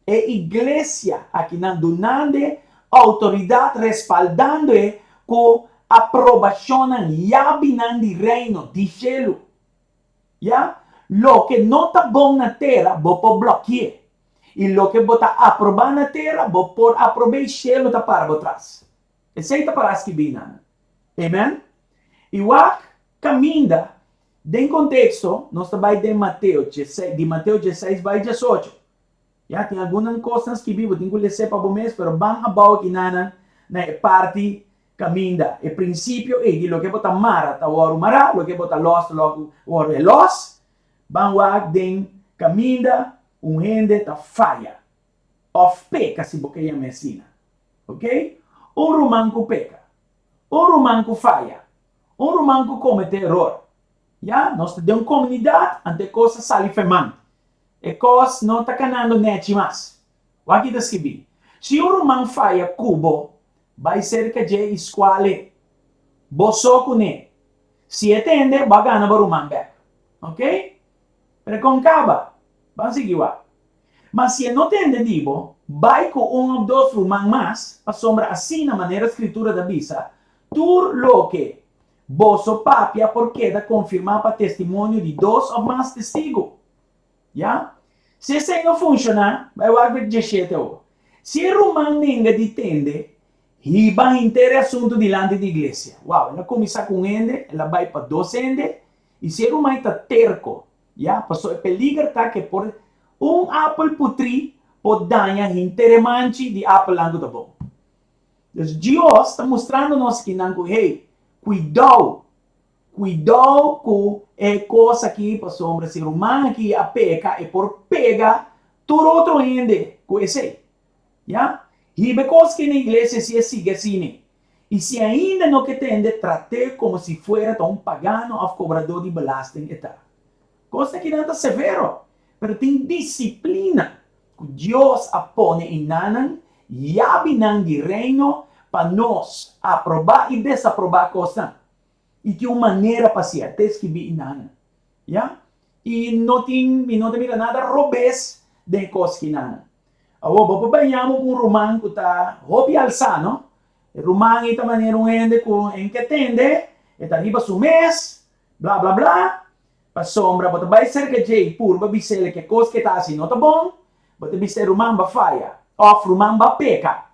E iglesia akinan dunand'e outoridat respaldando e ku aprobashonnan yabinan di Reino di shelu. Ya, loke no ta bon na tera bo por blòki'é, i loke bo ta aprobá na tera bo por aprob'é i shelu ta para bo tras. Esei ta para skibí nan. Amen. I wak kaminda den konteksto nos ta bai den Mateo di Mateo dieseis bai diesocho. Ya, tin algunnan kosnan skibí, bo tin ku les'é pa bo mes, pero ban abou akinanan na e parti kaminda e prinsipio ei di loke bo ta mara ta wòrdu mará, loke bo ta lòs ta wòrdu e lòs. Ban wak den kaminda un hende ta faya òf peka si bo ke yam'é asina. Oke? Un ruman ku peka, un ruman ku faya, un ruman ku kometé eror. Ya, nos ta den un komunidat, anto e kos a sali feman. E kos no ta kanando nèchi mas. Wak i ta skibí, Si un ruman faya ku bo, bai serka dje i skual e. Bo so kuné. Si e tende, bo a gana bo ruman bèk. Oke? Pero kon kaba? Ban sigui wak. Ma si e no tende di bo, bai ku un òf dos ruman mas, pasobra asina, manera Skritura ta bisa, tur loke boso papia por keda konfirmá pa testimonio di dos òf mas testigu. Ya? Si esei no funshoná, bai wak wik diesshete awor. Si e ruman nenga di tende, Hiba henter e asuntu dilanti di iglesia. Wow, el a kuminsá ku un hende, el a bai pa dos hende, i si e ruman ta terko, ya, pasobra e peliger ta ku e por un apel putrí por daña henter e manchi di apelnan ku ta bon. Dus Dios ta mustrando nos kinan ku, hey, kuidou, kuidou ku e kos aki, pasobra si ruman aki a peka, e por pega tur otro hende ku esei. Ya? Hiba e kos ki na iglesia si e sigui asina. I si ainda no ke tende, trat'é komo si fuera ta un pagano òf kobradó di belasting e ta. Kosnan kinan ta severo, pero tin disiplina ku Dios a pone enanan, yabinan di Reino pa nos aprobá i desaprobá kosnan. I tin un manera pa hasié, ta eskibí enanan. Ya? I no tin, mi no ta mira nada robes den e kos kinanan. Awor, bo por baña bo ku un ruman ku ta hopi alsá, no? E ruman ei ta manera un hende ku en ke tende, e ta riba su mes, bla bla bla. Pasobra bo ta bai serka dje i purba bis'el ke kos ke ta hasi no ta bon, bo ta bisa e ruman ba faya òf ruman ba peka.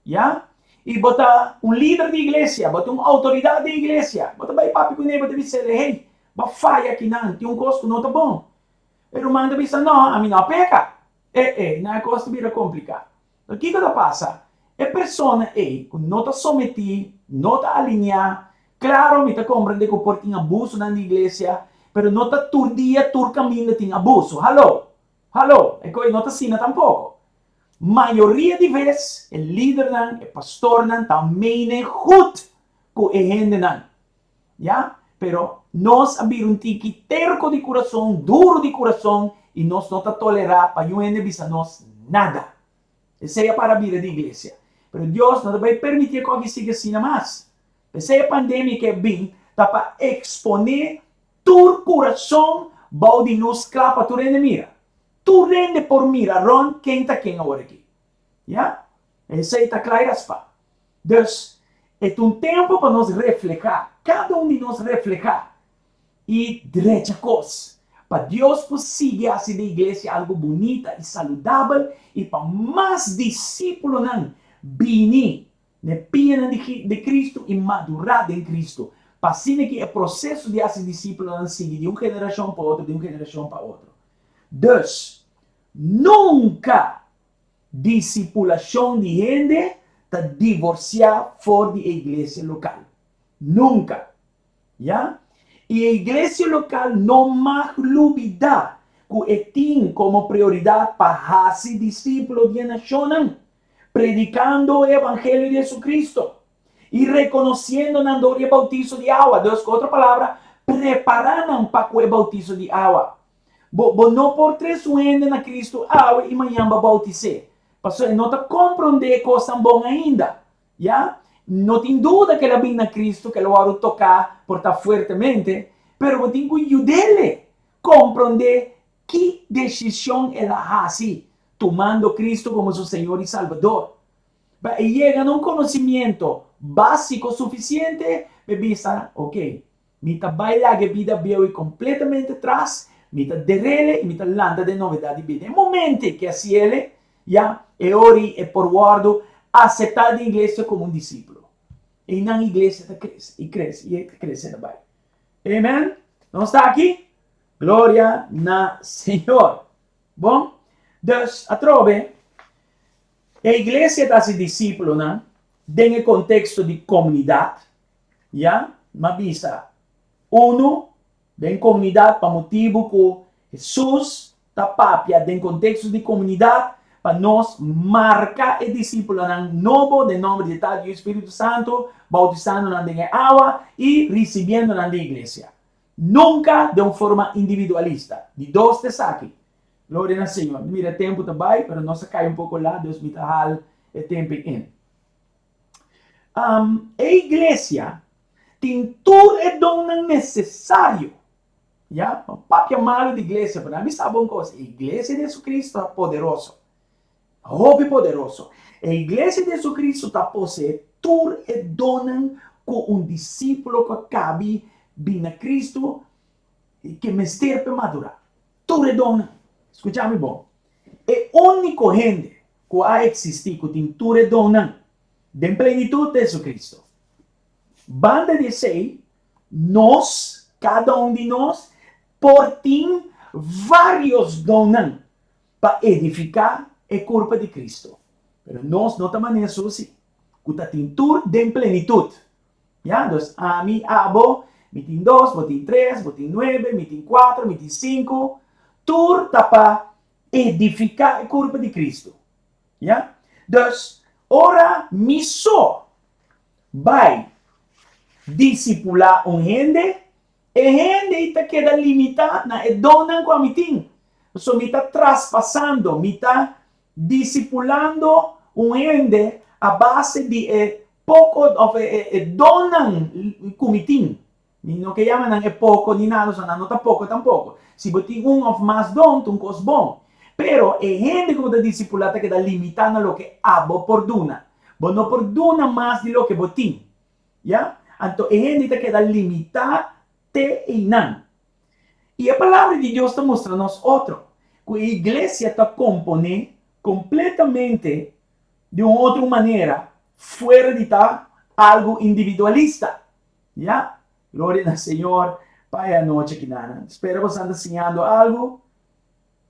Ya? I bo ta un lider di iglesia, bo ta un outoridat den iglesia, bo ta bai papia kuné, bo ta bis'el, hey, bo a faya akinan, tin un kos ku no ta bon. E ruman ta bisa, no, ami no a peka. E e, na e kos ta bira kompliká. Pero kiko ta pasa? E persona ei ku no ta sometí, no ta alineá, klaro mi ta komprendé ku por tin abusonan di iglesia, pero no ta tur dia, tur kaminda tin abuso. Haló! Haló! E kos no ta asina tampoko. Mayoria di bes e lidernan, e pastornan ta mene gut ku e hendenan. Ya, pero nos a bira un tiki terko di kurason, duru di kurason, i nos no ta tolerá pa niun hende bisa nos nada. Esei a para bira di iglesia. Pero Dios no ta bai permití e kos aki sigui asina mas. P'esei e pandemia ke bin ta pa eksponé tur kurason bou di lus kla pa tur hende mira. Tur hende por mira rònt ken ta ken awor aki. Ya, esei ta kla i raspá. Dus, e ta un tempu pa nos reflehá, kada un di nos reflehá i drecha kos, pa Dios por sigui hasi di iglesia algu bunita i saludabel i pa mas disípulonan bini na e pianan di Kristu i madurá den Kristu, pa asina ki e proseso di hasi disípulonan sigui di un generashon pa otro, di un generashon pa otro. Dus, nunka Disipulashon di hende ta divorsiá for di e iglesia lokal. Nunka. Ya? I e iglesia lokal no mag lubidá ku e tin komo prioridat pa hasi disípulo di e nashonnan, predikando e evangelio di Jesucristo i rekonosiendo nan dor di e bautiso di awa. Dus, ku otro palabra, prepará nan pa ku e bautiso di awa. Bo, bo no por trese un hende na Cristo awe i mañan bo bautis'é, pasobra e no ta komprondé e kosnan bon ainda. Ya? No tin duda ku el a bin na Cristo, ku el a wòrdu toká por ta fuertemente, pero bo tin ku yud'é komprondé ki desishon el a hasi tumando Cristo komo su Señor i Salbador. Pa e yega na un konosimiento básiko sufisiente pa e bisa, Oke, Mi ta bai laga e bida bieu i kompletamente tras, mi ta derele i mi ta lanta den novedat di bida. E momente ke hasiele, ya, e ora ei e por wòrdu aseptá den iglesia komo un disípulo. Einan iglesia ta krese i krese i e ta krese ta bai. Amen? Nos ta aki? Gloria na Señor! Bon, dus atrobe, e iglesia ta hasi disípulonan den e konteksto di komunidat. Ya, m'a bisa, unu, den komunidat pa motibu ku Hesus ta papia den konteksto di komunidat pa nos marka e disípulonan nobo den nòmber di e Tata, Yu i Spiritu Santu, boutisando nan den e awa i risibiendo nan den iglesia. Nunka den un forma individualista. Di dos ta esaki. Gloria na Señor. Mi mira e tempu ta bai, pero nos a kai un poko lat, dus mi ta hal e tempu in. E iglesia tin tur e donnan nesesario. Ya, no papia malu di iglesia, pero mi sa bon kos, e iglesia di Jesucristo ta poderoso. Hopi poderoso. E iglesia di Jesucristo ta posee tur e donnan ku un disípulo ku a kabi bin na Cristo ke mester pa madurá. Tur e donnan. Skucha mi bon. E úniko hende ku a eksistí ku tin tur e donnan. Den plenitut ta Jesucristo. Banda di esei, nos, kada un di nos, por tin vários donnan pa edifiká e kurpa di Cristo. Pero nos no ta manera Hesus, ku ta tin tur den plenitut. Ya, dus ami, abo, mi tin dos, bo tin tres, bo tin nuebe, mi tin kuater, mi tin sinku, tur ta pa edifiká e kurpa di Cristo. Ya? Dus, ora mi so bai disipulá un hende, e hende ei ta keda limitá na e donnan ku ami tin. Pasobra mi ta traspasando, mi ta disipulando un hende a base di e poko òf e donnan ku mi tin. Mi no ke yama nan e poko ni nada, pasobra nan no ta poko tampoko. Si bo tin un òf mas don, ta un kos bon. Pero e hende ku bo ta disipulá ta keda limitá na loke abo por duna. Bo no por duna mas di loke bo tin. Ya? Anto e hende ta keda limitá te einan. I e Palabra di Dios ta mustra nos otro, ku e iglesia ta komponé kompletamente di un otro manera fuera di ta algu individualista. Ya, gloria na Señor pa e anochi aki nan. Spera boso ta siñando algo.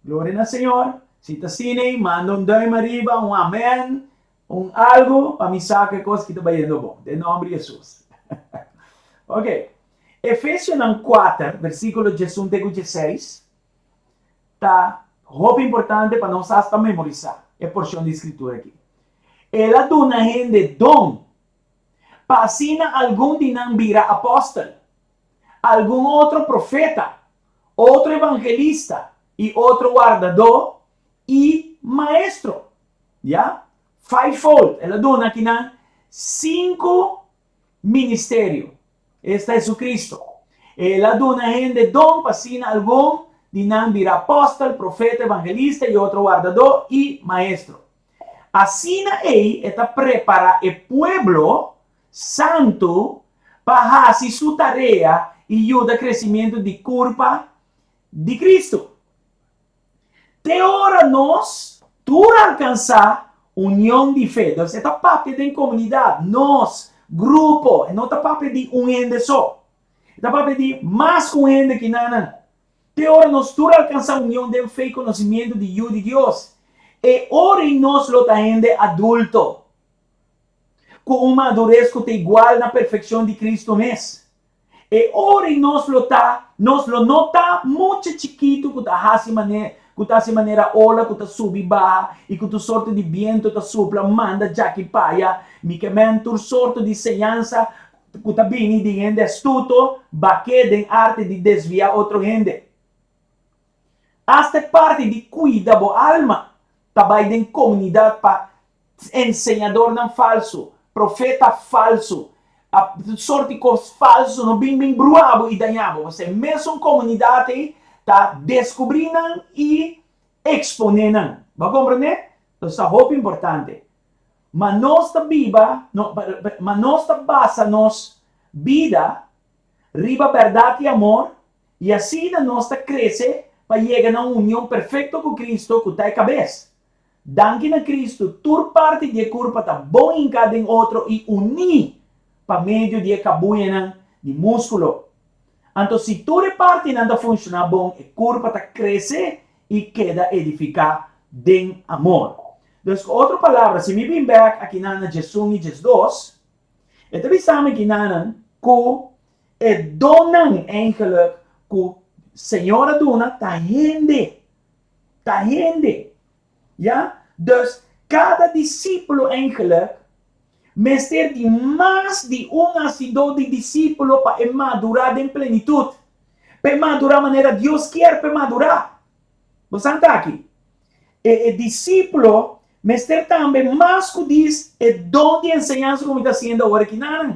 Gloria na Señor. Si ta asina ei, manda un duim ariba, un amen, un algo, pa mi sa ku e kos aki ta bayendo bon. Den nomber di Jesus. Ok. Efesionan kuater, versíkulo diesun te ku dieseis, ta hopi importante pa nos asta memorisá e porshon di Skritura aki. El a duna hende don Pa asina algun di nan bira apòstel, algun otro profeta, otro evangelista i otro wardadó i maestro. Ya? Fivefold. El a duna akinan sinku ministerio. Esta Jesucristo. El a duna hende don pa asina algun di nan bira apòstel, profeta, evangelista i otro wardadó i maestro. Asina ei e ta prepará e pueblo santu pa hasi su tarea i yuda kresimentu di kurpa di Kristu. Te ora nos tur alkansá union di fe. Dus e ta papia den komunidat, nos, grupo, e no ta papia di un hende so. E ta papia di mas ku un hende kinanan. Te ora nos tur alkansá union den fe i konosimientu di Yu di Dios, e ora ei nos lo ta hende adulto, ku un madures ku ta igual na perfekshon di Kristu mes. E ora ei nos lo ta, nos lo no ta mucha chikitu ku ta hasi mane, ku ta hasi manera ola ku ta subi baha i ku tur sorto di bientu ta supla manda djaki paya, mi ke men tur sorto di señansa ku ta bini di hende astuto, baké den arte di desviá otro hende. Asta e parti di kuida bo alma ta bai den komunidat pa enseñadornan falsu, profeta falsu, sort di kos falsu no bin bin brua bo i daña bo. Pasobra e mesun komunidat ei ta deskubrí nan i eksponé nan. Bo a komprendé? Entonces ta hopi importante. Ma nos ta biba, no, ma nos ta basa nos bida riba bèrdat i amor, i asina nos ta krese pa yega na un union perfekto ku Kristu ku ta e kabes. Danki na Kristu, tur parti di e kurpa ta bon hinká den otro i uní pa medio di e kabuyanan di múskulo. Anto si tur e partinan ta funshoná bon, e kurpa ta krese i keda edifiká den amor. Dus ku otro palabra, si mi bin bèk akinan na djesun i djesdos, e ta bisa mi kinanan ku e donnan eigenlijk ku Señor a duna ta hende. Ta hende. Ya? Dus kada disípulo eigenlijk mester di mas di un hasidó di disípulo pa e madurá den plenitut. Pa e madurá manera Dios kier pa e madurá. Bo sa ta aki? E e disípulo mester tambe mas ku dis e don di enseñansa ku mi ta hasiendo awor aki nanan.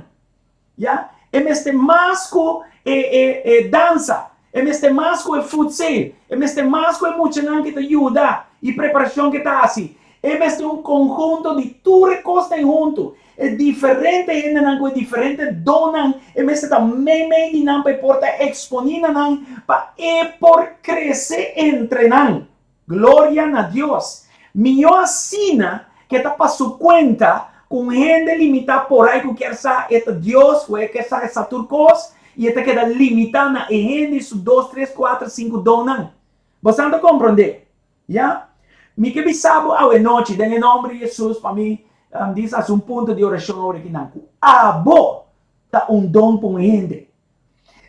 Ya? E mester mas ku e e e dansa, e mester mas ku e food sale, e mester mas ku e muchanan ke ta yuda i preparashon ke ta hasi. E mester un konhunto di tur e kosnan huntu. E diferente hendenan ku e diferente donnan, e mester ta meimei di nan pa e por ta eksponí na nan, pa e por krese entre nan. Gloria na Dios! Mihó asina ke ta pa su kuenta. Ku un hende limitá por ai ku kier sa e ta Dios, ku e kier sa e sa tur kos, i e ta keda limitá na e hende i su dos, tres, kuater, sinku donnan. Bosan ta komprondé? Ya? Mi ke bisa bo awenochi den e nòmber di Hesus pa mi dis hasi un punto di orashon awor akinan ku abo ta un don pa un hende.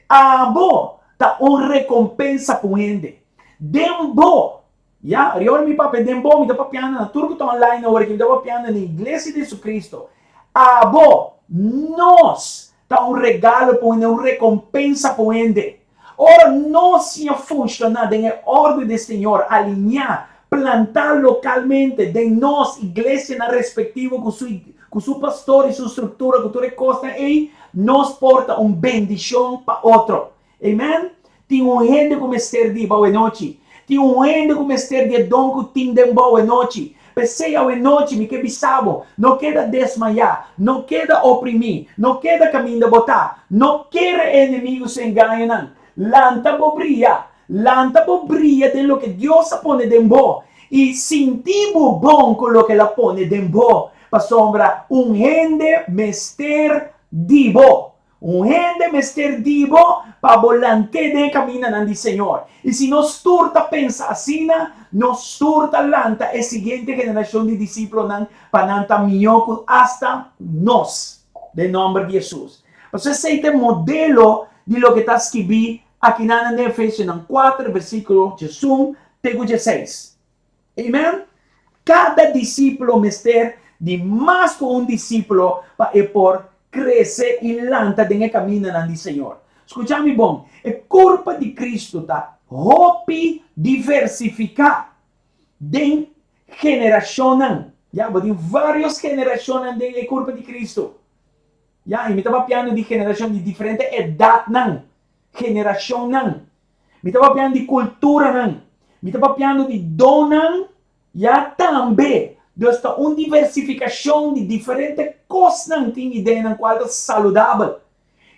Abo ta un rekompensa pa un hende. Den bo, ya, ri ora mi papia den bo, mi ta papiando na tur ku ta online awor aki, mi ta papiando na Iglesia di Jesucristo. Abo, nos, ta un regalo pa un hende, un rekompensa pa un hende. Ora nos siña funshoná den e òrdu di Señor, aliñá, plantá lokalmente den nos iglesianan respektivo ku su ku su pastor i su struktura, ku tur e kosnan ei, nos por ta un bendishon pa otro. Amen. Tin un hende ku mester di bo awenochi. Tin un hende ku mester di e don ku tin den bo awenochi. P'esei awenochi mi ke bisa bo, no keda desmayá, no keda oprimí, no keda kaminda bo ta. No kere e enemigu su engañonan. Lanta bo bria. Lanta bo bria den loke Dios a pone den bo i sinti bo bon ku loke el a pone den bo, pasobra un hende mester di bo. Un hende mester di bo pa bo lant'é den e kamindanan di Señor. I si nos tur ta pensa asina, nos tur ta lanta e siguiente generashon di disiplonan pa nan ta mihó ku asta nos, den nòmber di Hesus. Pasobra esei ta e modelo di loke ta skibí akinan den Efesionan kuater, versíkulo diesun te ku dieseis. Amen. Kada disípulo mester di mas ku un disípulo pa e por krese i lanta den e kamindanan di Señor. Skucha mi bon, e kurpa di Kristu ta hopi diversifiká den generashonnan. Ya, bo tin vários generashonnan den e kurpa di Kristu. Ya, i mi ta papiando di generashon di diferente edatnan, generashonnan. Mi ta papiando di kulturanan. Mi ta papiando di donnan ya tambe. Dus ta un diversifikashon di diferente kosnan tin ideanan kual ta saludabel.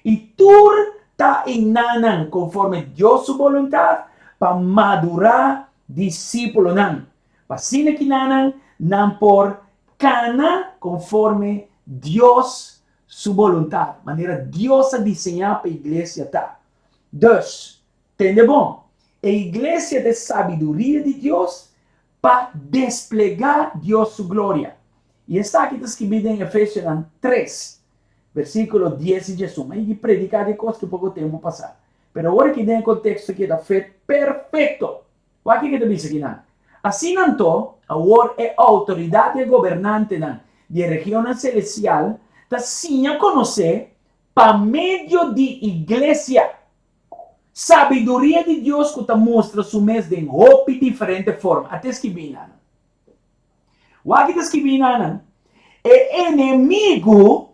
I tur ta einanan konforme Dios su boluntat pa madurá disípulonan. Pa asina kinanan nan por kana konforme Dios su boluntat, manera Dios a diseñá pa iglesia ta. Dus, tende bon, e iglesia ta e sabiduria di Dios pa desplegá Dios su gloria. I esaki ta skibí den Efesionan tres, versíkulo dies i diesun. Mi a yigi prediká di e kos ki poko tempu pasá. Pero awor aki den e konteksto aki e ta fet perfekto. Wak kiko e ta bisa kinan. Asina anto, awor e outoridat di e gobernantenan di e regionnan selestial ta siña konosé Pa medio di iglesia, sabiduria di Dios ku ta mustra su mes den hopi diferente forma. A ta skibí nan. Wak ta skibí nan, e enemigu,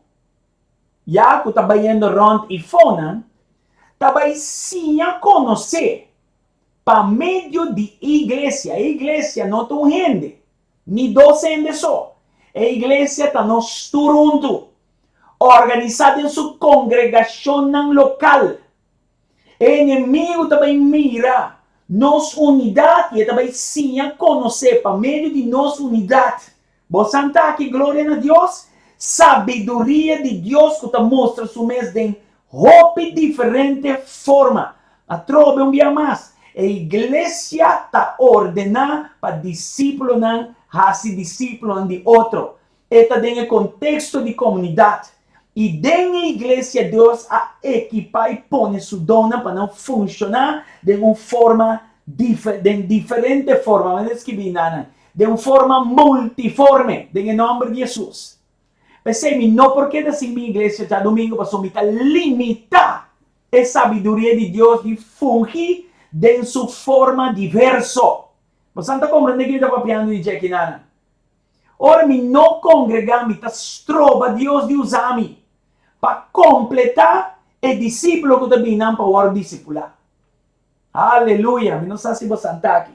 ya ku ta bayendo rònt i fonan, ta bai siña konosé pa medio di iglesia. E iglesia no ta un hende, ni dos hende so. E iglesia ta nos tur huntu. Organisá den su kongregashonnan lokal. E enemigu ta bai mira nos unidat i e ta bai siña konosé pa medio di nos unidat. Bo santa aki, gloria na Dios, sabiduria di Dios ku ta mustra su mes den hopi diferente forma. Atrobe un bia mas, e iglesia ta ordená pa disípulonan hasi disípulonan di otro. E ta den e konteksto di komunidat i den e iglesia Dios a ekipá i pone su donnan pa nan funshoná den un forma den diferente forma, manera skibí nan, den un forma multiforme den e nòmber di Hesus. P'esei mi no por keda sin mi iglesia djadumingu pasobra mi ta limitá e sabiduria di Dios di fungi den su forma diverso. Boso ta komprendé kiko mi ta papiando di dje kinan? Ora mi no kongregá mi ta stroba Dios di usa mi pa kompletá e disípulo ku ta bini nan pa wòrdu disipulá. Aleluya! Mi no sa si bo santa aki.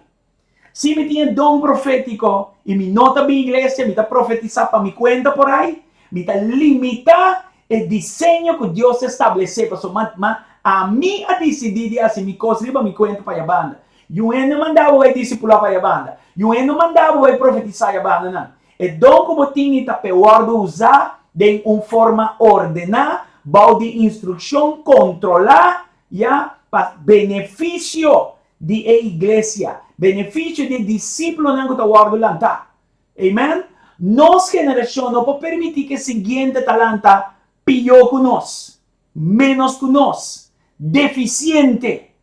Si mi tin e don profétiko i mi no ta bin iglesia, mi ta profetisá pa mi kuenta por ai, mi ta limitá e diseño ku Dios a establesé, pasobra ma ami a disidí di hasi mi kos riba mi kuenta pa yabanda. Yu hende manda bo bai disipulá pa yabanda. Yu hende manda bo bai profetisá yabanda nan. E don ku bo tin i ta p'e wòrdu usá den un forma ordená, bou di instrukshon kontrolá, ya, pa benefisio di e iglesia, benefisio di e disípulonan ku ta wòrdu lantá. Amen. Nos generashon no por permití ku e siguiente ta lanta pió ku nos, ménos ku nos, defisiente.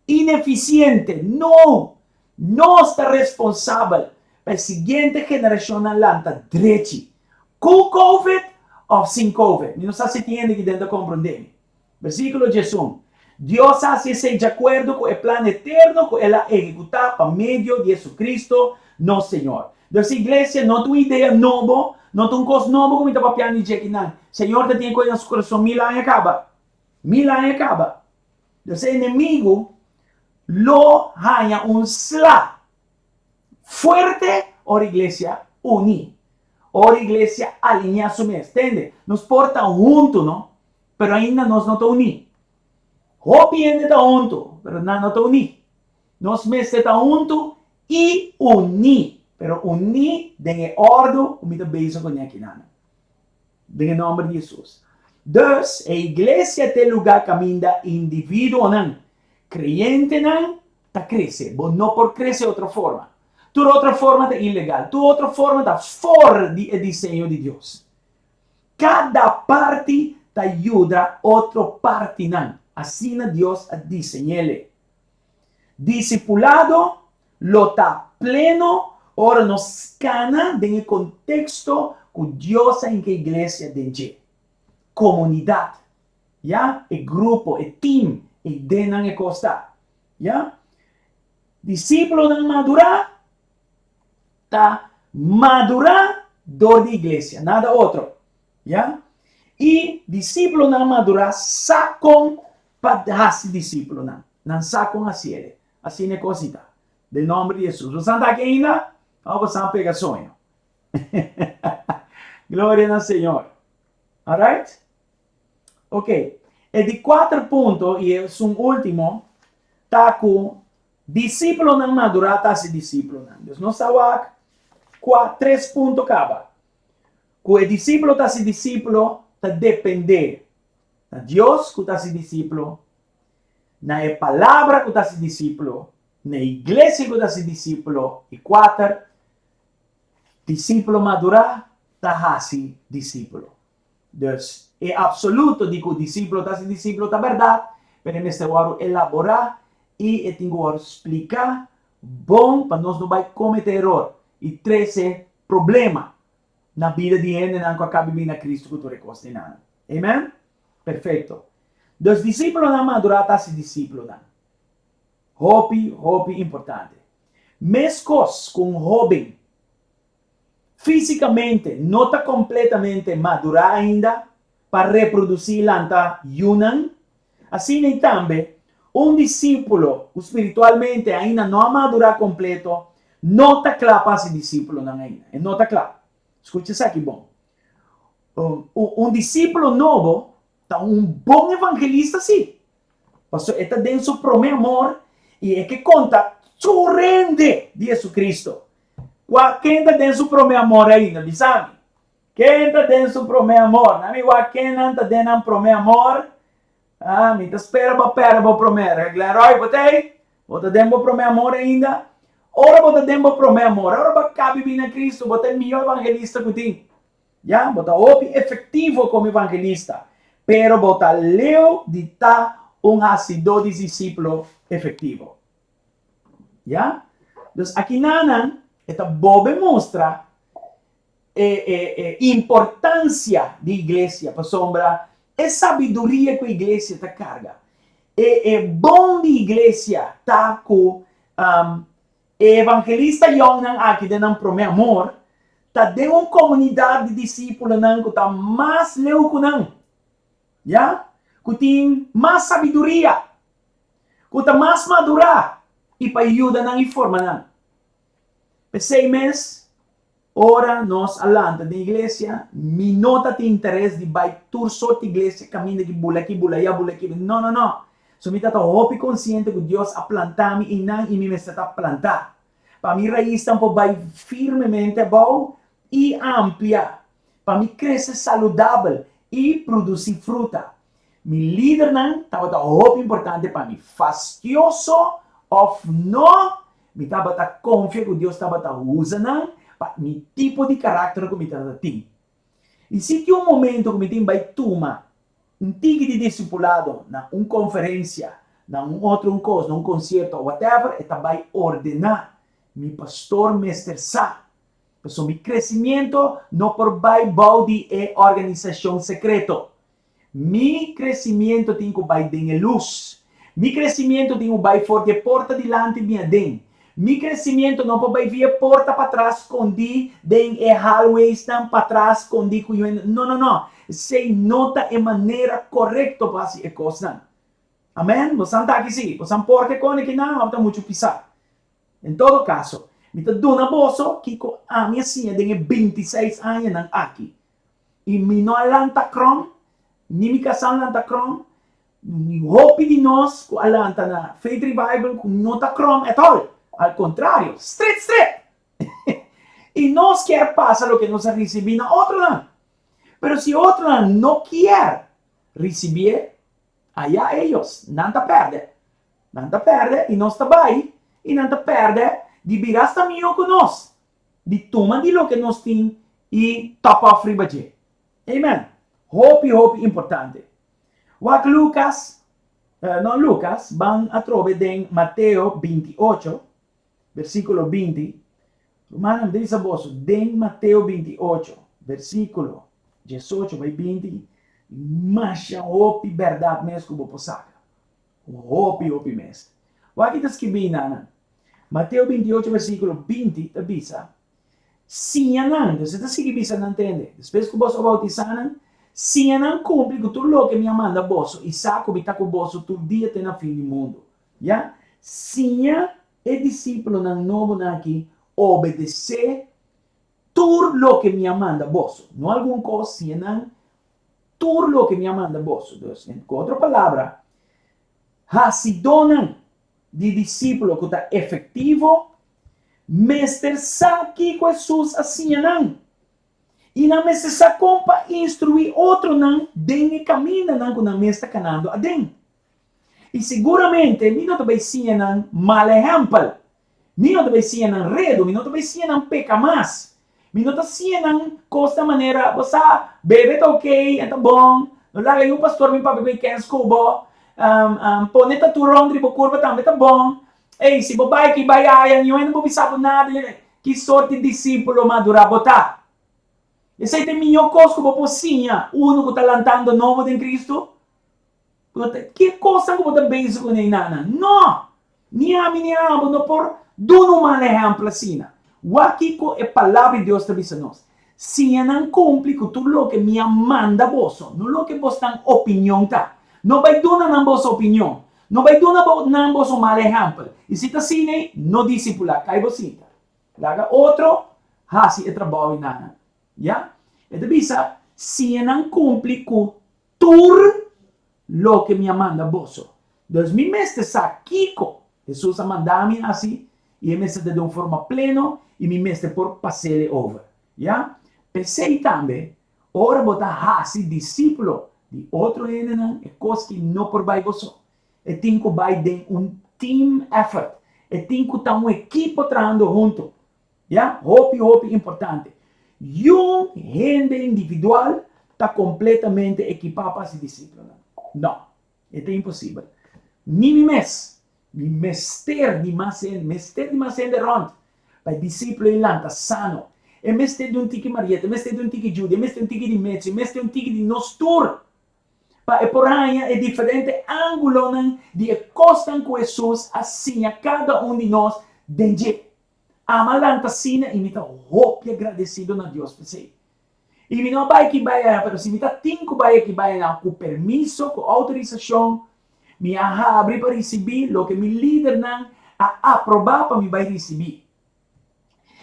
Inefisiente, no! Nos ta responsabel pa e siguiente generashonnan lanta drechi, ku Covid òf sin Covid. Mi no sa si tin hende aki den ta komprondé mi. Versíkulo 11, Dios a hasi esei djakuerdo ku e plan eterno ku el a ehekutá pa medio di Jesucristo nos Señor. Dus iglesia no ta un idea nobo, no ta un kos nobo ku mi ta papiando di dje akinan. Señor ta tin e kos den su kurason mil aña kaba. Mil aña kaba. Dus e enemigu lo haña un sla fuerte ora iglesia uní, ora iglesia aliñá su mes. Tende, nos por ta huntu, no? Pero ainda nos no ta uní. Hopi hende ta huntu, pero nan no ta uní. Nos mester ta huntu i uní, pero uní den e òrdu ku mi ta bezig kuné akinan. Den e nòmber di Hesus. Dus, e iglesia ta e lugá kaminda individuonan, kreyentenan, ta krese. Bo no por krese otro forma. Tur otro forma ta ilegal. Tur otro forma ta for di e diseño di Dios. Kada parti ta yuda otro partinan. Asina Dios a diseñ'ele. Disipulado lo ta pleno ora nos kana den e konteksto ku Dios a hinka iglesia den dje. Komunidat, ya, e grupo, e tim, ei den nan e kos ta. Ya. Disípulonan madurá ta madurá dor di iglesia, nada otro. Ya. I disípulonan madurá sa kon pa hasi disípulonan. Nan sa kon hasi el. Asina e kos i ta. Den nòmber di Hesus. Bosan ta aki ainda? Òf bosan a pega soño? Gloria na Señor. Alright? Ok. E di kuater punto i esun último ta ku disípulonan madurá ta hasi disípulonan. Dus nos ta wak kua tres punto kaba. Ku e disípulo ta hasi disípulo ta dependé na Dios ku ta hasi disípulo, na e Palabra ku ta hasi disípulo, na e iglesia ku ta hasi disípulo, i kuater, disípulo madurá ta hasi disípulo. Dus, e absoluto di ku disípulo ta hasi disípulo ta bèrdat, pero e mester wòrdu elaborá i e tin ku wòrdu spliká bon pa nos no bai kometé eror i trese problema na bida di hendenan ku a kabi bini na Kristu ku tur e kos di nan. Amen? Perfekto. Dus disípulonan madurá ta hasi disípulonan. Hopi, hopi importante. Meskos ku un hóben físikamente no ta kompletamente madurá ainda pa reprodusí i lanta yunan, asina i tambe un disípulo ku spiritualmente ainda no a madurá kompleto no ta kla pa hasi disípulonan ainda. E no ta kla. Skucha esaki bon. Un disípulo nobo ta un bon evangelista sí, pasobra e ta den su promé amor i e ke konta tur hende di Jesucristo. Kua ken ta den su promé amor ainda? Bisa mi. Ken ta den su promé amor? Na mi wak kennan ta den nan promé amor. Ah, mi ta spera bo pèrdè bo promé. Glenroy, bo ta ei? Bo ta den bo promé amor ainda? Ora bo ta den bo promé amor, ora bo a kabi bini na Cristo, bo ta e mihó evangelista ku tin. Ya, bo ta hopi efektivo komo evangelista, pero bo ta leu di ta un hasidó di disiplo efektivo. Ya? Dus akinanan e ta bobe mustra e e e importansia di iglesia, pasobra e sabiduria ku iglesia ta karga, e e bon di iglesia ta ku E evangelista yòngnan aki den nan promé amor ta den un komunidat di disípulonan ku ta mas leu ku nan, ya, ku tin mas sabiduria, ku ta mas madurá i pa yuda nan i forma nan. P'esei mes, ora nos a lanta den iglesia, mi no ta tin interes di bai tur sort iglesia kaminda ki bula aki, bula aya, bula aki. No, no, no. So mi ta ta hopi konsiente ku Dios a planta mi einan i mi mester ta plantá. Pa mi raisnan por bai firmemente abou i amplia, pa mi krese saludabel i produsí fruta. Mi lidernan tabata hopi importante pa mi, fastioso òf no, mi tabata konfia ku Dios tabata usa nan pa mi tipo di karakter ku mi tabata tin. I si tin un momento ku mi tin bai tuma un tiki di disipulado na un konferensia, na un otro un kos, na un konsierto, whatever, e ta bai ordená. Mi pastor mester sa. Pasobra mi kresimiento no por bai bou di e organisashon sekreto. Mi kresimiento tin ku bai den e lus. Mi kresimiento tin ku bai for di e porta dilanti bin aden. Mi kresimiento no por bai via e porta patras skondí den e hallwaysnan patras skondí ku yu. No, no, no. Esei no ta e manera korekto pa hasi e kosnan. Amen? Bosan ta aki si? Bosan por ke kone kinan òf ta muchu pisá? En todo kaso, mi ta duna boso kiko ami a siña den e bintiseis añanan aki. I mi no a lanta krom, ni mi kasá a lanta krom, ni hopi di nos ku a lanta na Faith Revival ku no ta krom at all. Al kontrario, stret stret! I nos kier pasa loke nos a risibí na otronan. Pero si otronan no kier risibié, aya ellos, nan ta pèrdè. Nan ta pèrdè i nos ta bai, i nan ta pèrdè di bira asta mihó ku nos. Di tuma di loke nos tin i top off riba dje. Amen. Hopi hopi importante. Wak Lucas, no Lucas, ban atrobe den Mateo 28, versículo 20. Rumannan, mi ta bisa boso, den Mateo 28, versículo 18 bai 20, masha hopi bèrdat mes ku bo por saka. Hopi hopi mes. Wak ki ta skibí nan. Mateo 28 versíkulo 20 ta bisa, Siña nan, dus e ta sigui bisa nan tende, despues ku boso a boutisá nan, siña nan kumpli ku tur loke mi a manda boso i sa ku mi ta ku boso tur dia te na fin di mundu. Ya, siña e disípulonan nobonan aki obedesé tur loke mi a manda boso. No algun kos, siña nan tur loke mi a manda boso. Dus, ku otro palabra, hasidónan di disípulo ku ta efektivo mester sa kiko Hesus a siña nan. I nan mester sa kon pa instruí otronan den e kamindanan ku nan mes ta kanando aden. I siguramente mi no ta bai siña nan mal ehèmpel. Mi no ta bai siña nan redu, mi no ta bai siña nan peka mas. Mi no ta siña nan kosnan manera, bo sa, bebe ta okey, e ta bon, no laga yu pastor bin papia ku e kens ku bo, pone tatu rond riba bo kurpa tambe ta bon, ey, si bo bai aki bai aya, niun hende no por bisa bo nada, ki sort di disípulo madurá bo ta? Esei ta e mihó kos ku bo por siña unu ku ta lantando nobo den Kristu? Ki kosnan ku bo ta bezig kuné einan? No! Ni ami ni abo no por duna un mal ehèmpel asina. Wak kiko e Palabra di Dios ta bisa nos, Siña nan kumpli ku tur loke mi a manda boso, no loke bosnan opinion ta. No bai duna nan boso opinion. No bai duna nan boso mal ehèmpel. I si ta asina ei, no disipulá, kai bo sinta. Laga otro hasi e trabou einan. Ya? E ta bisa, Siña nan kumpli ku Tur loke mi a manda boso. Dus mi mester sa kiko Hesus a manda mi hasi i e mester ta den un forma pleno i mi mester por pas'el e over. Ya? P'esei tambe, ora bo ta hasi disípulo di otro hendenan, e kos ki no por bai bo so. E tin ku bai den un team effort. E tin ku ta un ekipo trahando huntu. Ya, hopi hopi importante. Yun hende individual ta completamente equipá pa hasi disípulonan? No, e ta imposibel. Ni mi mes. Mi mester di mas hende, mester di mas hende rònt pa e disípulo ei lanta sano. E mester di un tiki Marieta, e mester di un tiki Judy, e mester un tiki di Mitzi, e mester un tiki di nos tur pa e por haña e diferente ángulonan di e kosnan ku Hesus a siña kada un di nos den dje. Ama lanta asina i mi ta hopi agradesido na Dios p'esei. I mi no a bai aki bai aya, pero si mi ta tin ku bai aki bai aya ku permiso, ku outorisashon, mi a habri pa risibí loke mi lidernan a aprobá pa mi bai risibí.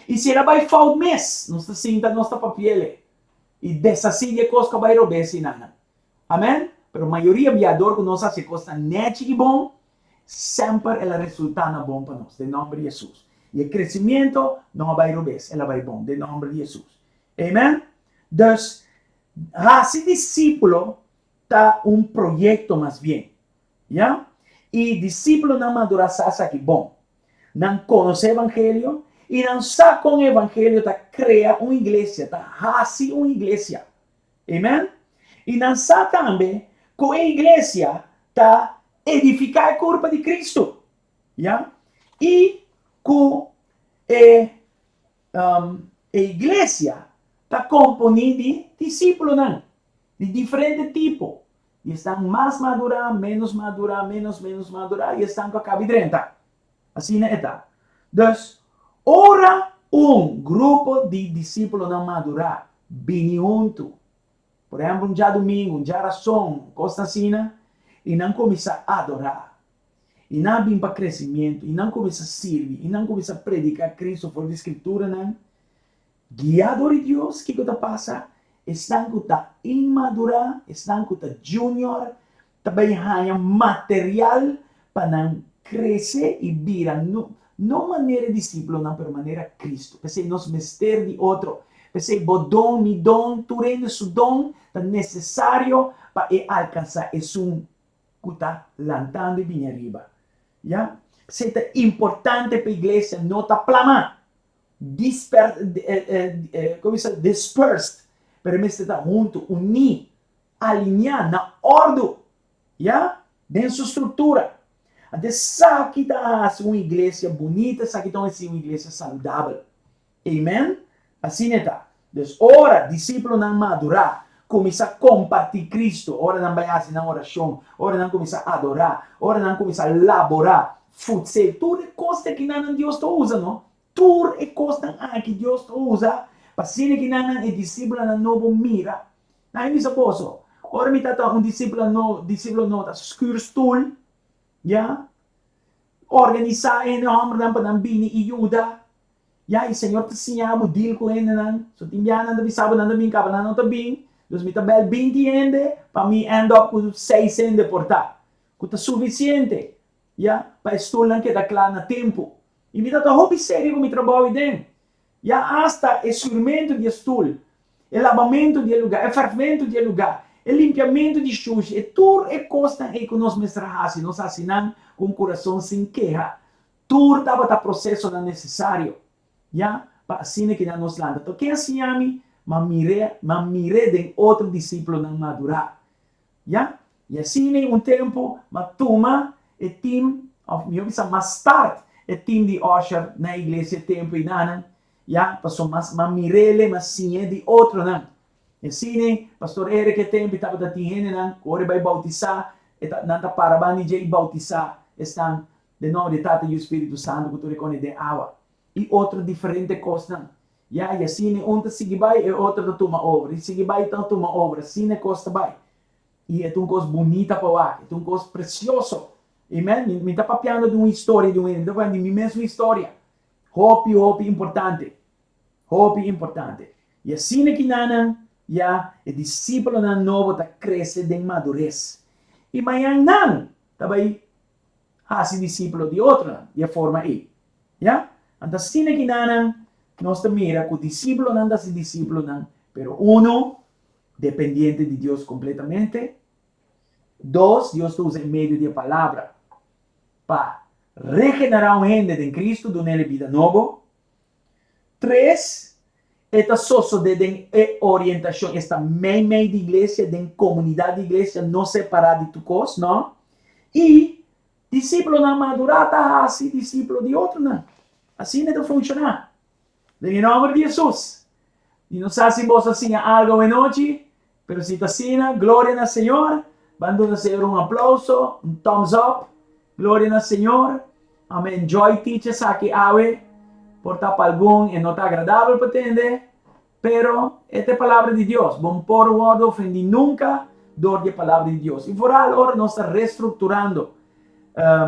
I si el a bai fout mes, nos ta sinta, nos ta papi'el i deshasí di e kos ku a bai robes i nan. Amen? Pero mayoria bia dor ku nos hasi e kosnan nèchi i bon, semper el a resultá na bon pa nos, den nòmber di Hesus. I e kresimiento no a bai robes, el a bai bon, den nòmber di Hesus. Amen? Dus, hasi disípulo ta un proyekto mas bien. Ya? I disípulonan madurá sa esaki bon. Nan konosé evangelio i nan sa kon evangelio ta krea un iglesia, ta hasi un iglesia. Amen? I nan sa tambe ku e iglesia ta edifiká e kurpa di Kristu. Ya? I ku e e iglesia ta komponí di disípulonan di diferente tipo. I esnan mas madurá, ménos madurá, ménos ménos madurá, i esnan ku a kabi drenta. Asina e ta. Dus, ora un grupo di disípulonan madurá bini huntu, por ehèmpel un djadumingu, un djarason, kosnan asina, i nan kuminsá adorá, i nan a bin pa kresimientu, i nan kuminsá sirbi, i nan kuminsá prediká Kristu for di Skrituranan, Guiá dor di Dios, kiko ta pasa? Esnan ku ta inmadurá, esnan ku ta junior, ta bai haña material pa nan krese i bira no no manera e disípulonan, pero manera Kristu. P'esei nos mester di otro. P'esei bo don, mi don, tur hende su don ta nesesario pa e alkansá esun ku ta lantando i bini ariba. Ya? P'esei ta importante pa iglesia no ta plamá. Disper, como bisa, dispersed, pero mester ta hunto, uní, alineá, na òrdu, ya, den su struktura. Anto esaki ta hasi un iglesia bunita, esaki ta hasi un iglesia saludabel. Amen? Asina e ta. Dus ora disípulonan madurá, kuminsá kompartí Kristu, ora nan bai hasi nan orashon, ora nan kuminsá adorá, ora nan kuminsá laborá, futsel, tur e kos te kinan Dios ta usa, no? Tur e kosnan aki Dios ta usa pa asina kinan e disípulonan nobo mira. Nan a bisa boso, ora mi ta un disípulo nobo, disípulo nobo ta skür stul, ya, organisá hende hòmbernan pa nan bini i yuda. Ya, i Señor ta siña bo deal ku hendenan. So tin bia nan ta bisa bo nan ta bin kaba nan no ta bin. Dus mi ta bel binti hende pa mi end up ku seis hende por ta. Ku ta sufisiente, ya, pa e stulnan keda kla na tempu. I mi ta ta hopi serio ku mi trabou ei den. Ya, asta e sürmentu di e stul, e labamentu di e lugá, e fèrfmentu di e lugá, e limpiamentu di shushi, e tur e kosnan ei ku nos mester hasi, nos hasi nan ku un kurason sin keha. Tur tabata prosesonan nesesario, ya, pa asina ki nan nos lanta. To ken a siña mi? M'a mir'é, m'a mir'é den otro disípulonan madurá, ya. I asina i un tempu m'a tuma e tim, òf mihó bisa m'a start e tim di usher na e iglesia e tempu einanan, ya, pasobra m'a m'a mir'é, m'a siñ'é di otronan. I asina, Pastor Eric e tempu tabata tin hendenan ku ora e bai boutisá, e ta, nan ta para banda di dje i boutisá esnan Den nomber di Tata, Yu, Spiritu Santu ku tur e kone den awa i otro diferente kosnan. Ya, i asina un ta sigui bai, e otro ta tuma over, i sigui bai ta tuma over, asina e kos ta bai. I e ta un kos bunita pa wak, e ta un kos presioso. Amen. Mi, mi ta papiando di un historia di un hende, mi ta papiando di mi mesmu historia. Hopi, hopi importante. Hopi importante. I asina ki nannan, ya, e disípulonan nobo ta krese den madures. I mañan nan ta bai hasi disípulo di otronan di e forma ei. Ya? Anto asina ki nanan nos ta mira ku disípulonan ta hasi disípulonan, pero uno, dependiente di Dios kompletamente, dos, Dios ta usa e medio di e palabra pa regenerá un hende den Kristu, dun'el e bida nobo, tres, e ta sosodé den e orientashon, esta meimei di iglesia, den komunidat di iglesia, no separá di tur kos, no. I disípulonan madurá ta hasi disípulo di otronan. Asina e ta funshoná. Den e nòmber di Hesus. Mi no sa si boso a siña algu awenochi, pero si ta asina, gloria na Señor. Ban duna Señor un aplauso, un thumbs up. Gloria na Señor. Ame enjoy teach esaki awe. Por ta pa algun e no ta agradabel pa tende, pero e ta e palabra di Dios. Bo no por wordo ofendi nunca door di e palabra di Dios. Y vooral ora nos ta restructurando,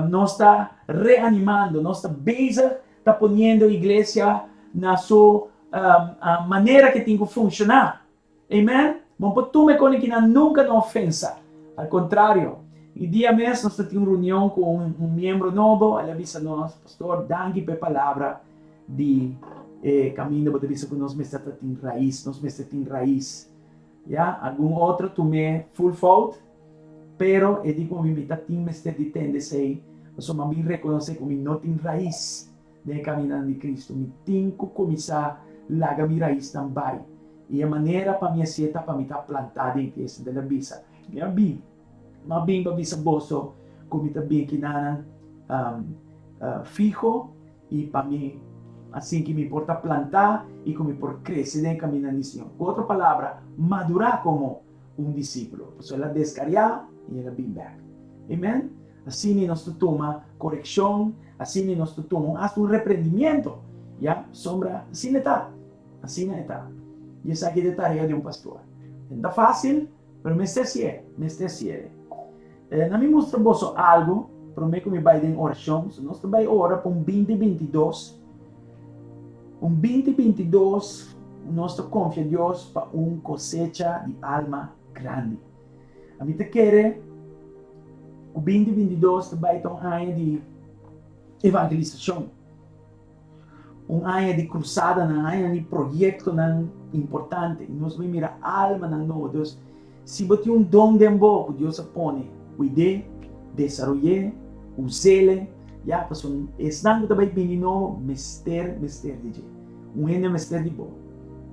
nos ta reanimando, nos ta bezig ta poniendo iglesia na su manera ke tin ku funciona. Amen. Bo no por tuma e konikinan nunka na ofensa. Al kontrario, e dia mes nos ta tin un reunion ku un, un miembro nobo, el a bisa nos, Pastor, danki pa e palabra di E kaminda bo ta bisa ku nos mester ta tin rais, nos mester tin rais. Ya, algun otro tum'é full fout, pero e di ku mi mi ta tin mester di tende esei, pasobra mi rekonosé ku mi no tin rais den e kamindanan di Kristu. Mi tin ku kuminsá laga mi raisnan bai. I e manera pa mi hasié ta pa mi ta plantá den Kristu. El a bisa, Mi a bin, mi a bin pa bisa boso ku mi ta bin kinanan fiho I pa mi, asin ki mi por ta plantá i ku mi por krese den e kaminda di Señor. Ku otro palabra, madurá komo un disípulo. Pasobra el a deskariá i el a bin bèk. Amen? Asina nos ta tuma korekshon, asina nos ta tuma asta un reprendimiento. Ya, pasobra asina e ta. Asina e ta. I esaki ta e tarea di un pastor. E no ta fásil, pero mester hasié, mester hasié. Na mi mustra boso algu promé ku mi bai den orashon. So nos ta bai ora pa un binti bintidos. Un binti bintidos nos ta konfia Dios pa un kosecha di alma grandi. Ami ta kere ku binti bintidos ta bai ta un aña di evangelisashon. Un aña di cruzadanan, aña di proyectonan importante. Y nos bay mira almanan nobo. Dus, si bo tin un don den bo cu Dios a pone, cuid'é, desaroy'é, us'é, ya, pasobra esnan cu ta bay bini nobo mester, mester di dje. Un hende mester di bo.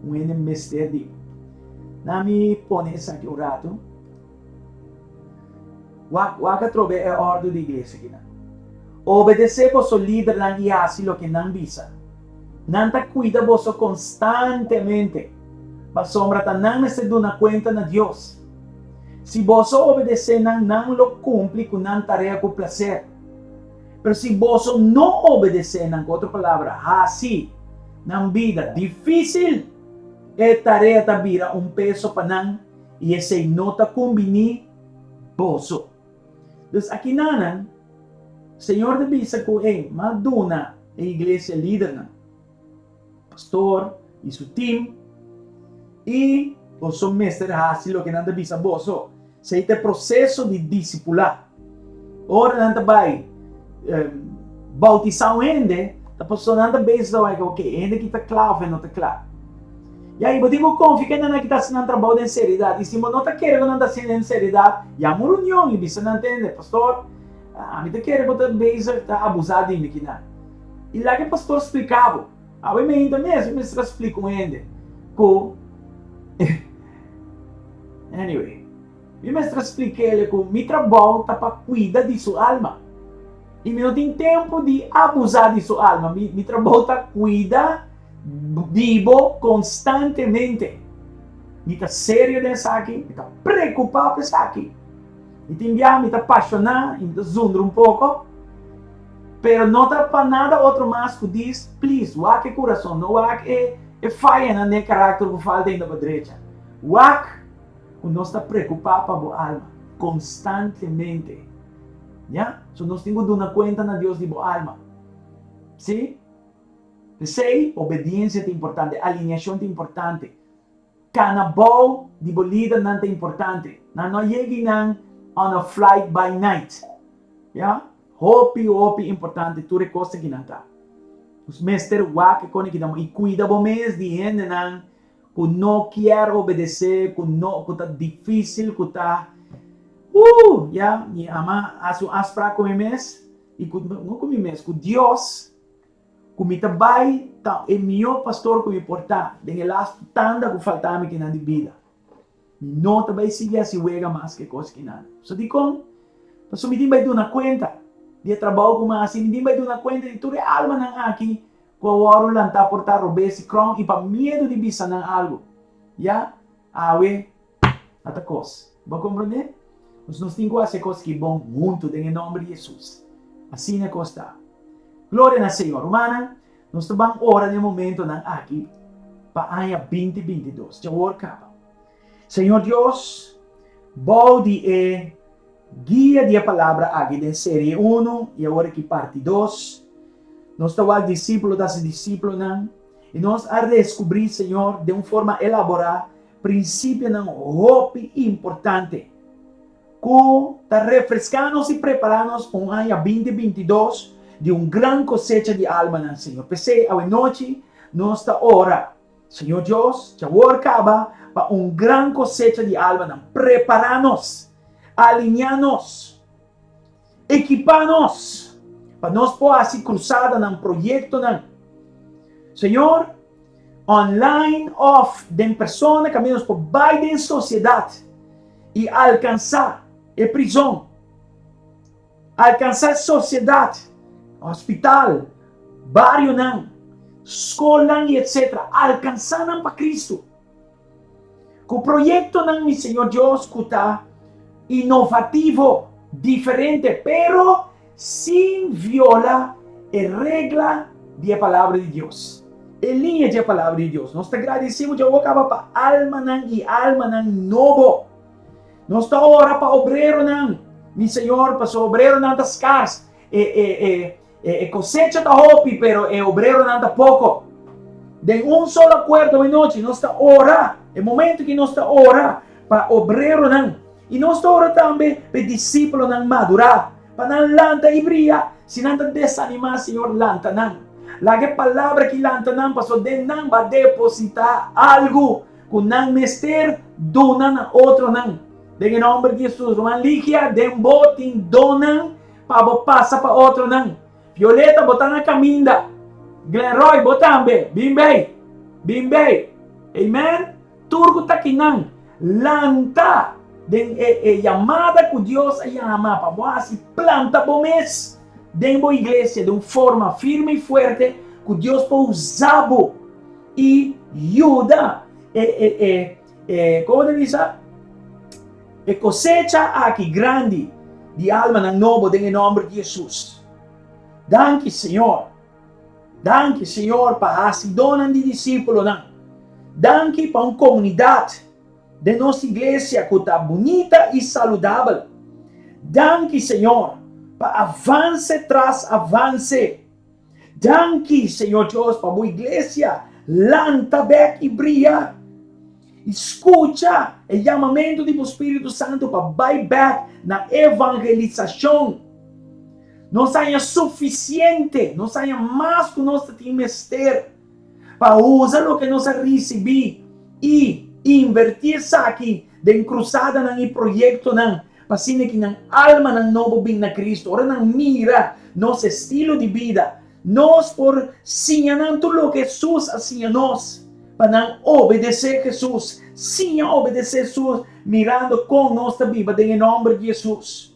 Un hende mester di bo. Na mi pone esaki un rato. Wak, wak atrobe e òrdu di iglesia kinan. Obedesé boso lidernan i hasi loke nan bisa. Nan ta kuida boso konstantemente, pasobra ta nan mester duna kuenta na Dios. Si boso obedesé nan, nan lo kumpli ku nan tarea ku plaser. Pero si boso no obedesé nan, ku otro palabra, hasi nan bida difísil, e tarea ta bira un peso pa nan i esei no ta kumbiní boso. Dus akinanan, Señor ta bisa ku e m'a duna e iglesia lidernan, pastor i su tim, i boso mester hasi loke nan ta bisa boso. Esei ta e proseso di disipulá. Ora nan ta bai bautisá un hende, ta pasobra nan ta bezig ta wak, ok, e hende aki ta kla òf e no ta kla. Ya, i bo tin ku konfia ku e nan aki ta hasi nan trabou den seriedat. I si bo no ta kere ku nan ta hasi den seriedat, yama un reunion i bisa nan, Tende, pastor, ami ta kere bo ta bezig ta abusá di mi kinan. I laga e pastor splika bo. Awe meinta mes mi mester a splika un hende ku, anyway, mi mester a splik'el ku mi trabou ta pa kuida di su alma. I mi no tin tempu di abusá di su alma. Mi trabou ta kuida Di bo konstantemente. Mi ta serio den esaki, mi ta preokupá pa esaki. Mi tin biaha mi ta pashoná i mi ta zundra un poko, pero no ta pa nada otro mas ku dis, please, wak e kurason, no wak e e fayanan den e karakter ku falta ainda pa drecha. Wak ku nos ta preokupá pa bo alma konstantemente. Ya? So nos tin ku duna kuenta na Dios di bo alma. Sí? P'esei, obediensia ta importante, alineashon ta importante, kana bou di bo lidernan ta importante. Nan no yega nan on a flight by night. Ya? Hopi, hopi importante tur e kosnan ki nan ta. Nos mester wak e kosnan ki nan i kuida bo mes di hendenan ku no kier obedesé, ku no, ku ta difísil, ku ta, uh, ya, mi ama hasi un afsprak ku mi mes i ku, no ku mi mes, ku Dios. Ku mi ta bai ta e mihó pastor ku mi por ta den e lastu tanda ku falta mi kinan di bida. Mi no ta bai sigui hasi wega mas ku e kos kinan. So dikon? Pasobra mi tin bai duna kuenta di e trabou ku mi a hasi, mi tin bai duna kuenta di tur e almanan aki ku a wòrdu lantá por ta robes i kron i pa miedu di bisa nan algu. Ya, awe A ta kos. Bo a komprondé? Nos nos tin ku hasi e kos ki bon huntu den e nòmber di Hesus. Asina e kos ta. Gloria na Señor. Rumannan, nos ta ban ora den e momentonan aki pa aña binti bintidos. Djawor kaba. Señor Dios, bou di e guia di e palabra aki den serie unu i awor aki parti dos, nos ta wak disípulo ta hasi disípulonan i nos a deskubrí, Señor, den un forma elaborá, Prinsipionan hopi importante ku ta refreská nos i prepará nos pa un aña binti bintidos di un gran kosecha di almanan, Señor. P'esei, awenochi Nos ta ora, Señor Dios, djawor kaba pa un gran kosecha di almanan. Prepará nos, alineá nos, ekipá nos pa nos por hasi krusadanan, proyektonan. Señor, online òf den persona kaminda nos por bai den sosiedat i alkansá e prizon. Alkansá sosiedat, hospital, barionan, skolnan i etsetera. Alkansá nan pa Kristu. Ku proyektonan, mi Señor Dios, ku ta inovativo, diferente, pero sin viola e regla di e Palabra di Dios, e liña di e Palabra di Dios. Nos ta gradisí bo djawo kaba pa almanan i almanan nobo. Nos ta ora pa obreronan, mi Señor, pasobra obreronan ta skars. E, e, e, e, e kosecha ta hopi, pero e obreronan ta poko. Den un solo akuerdo anochi nos ta ora, e momento ku nos ta ora pa obreronan, i nos ta ora tambe pa e disípulonan madurá, pa nan lanta i bria. Si nan ta desanimá, Señor, lanta nan. Laga e palabra aki lanta nan, pasobra den nan bo a depositá algu. Ku nan mester duna na otronan. Den e nòmber di Hesus. Ruman Ligia, den bo tin donnan pa bo pasa pa otronan. Violeta, bo ta na kaminda. Glenroy, bo tambe. Bin bei. Bin bei. Amen. Tur ku ta kinan, lanta den e e yamada ku Dios a yama pa bo hasi. Planta bo mes den bo iglesia den un forma firme i fuerte ku Dios por usa bo. I yuda e e e e komo ta bisa e kosecha aki grandi di almanan nobo den e nòmber di Hesus. Danki Señor. Danki Señor pa hasidónan di disípulonan. Danki pa un komunidat den nos iglesia ku ta bunita i saludabel. Danki Señor pa avanse tras avanse. Danki, Señor Dios, pa bo iglesia lanta bek i bria. I skucha e yamamentu di bo Spiritu Santu pa bai bek na evangelisashon. Nos haña sufisiente, nos haña mas ku nos ta tin mester pa usa loke nos a risibí i invertí esaki den krusadanan i proyektonan Pa asina ki nan almanan nobo bin na Cristo. Ora nan mira nos estilo di bida, nos por siña nan tur loke Jesus a siña nos, pa nan obedece Jesus. Siña obedece Jesus mirando con nos ta biba den e nomber di Jesus.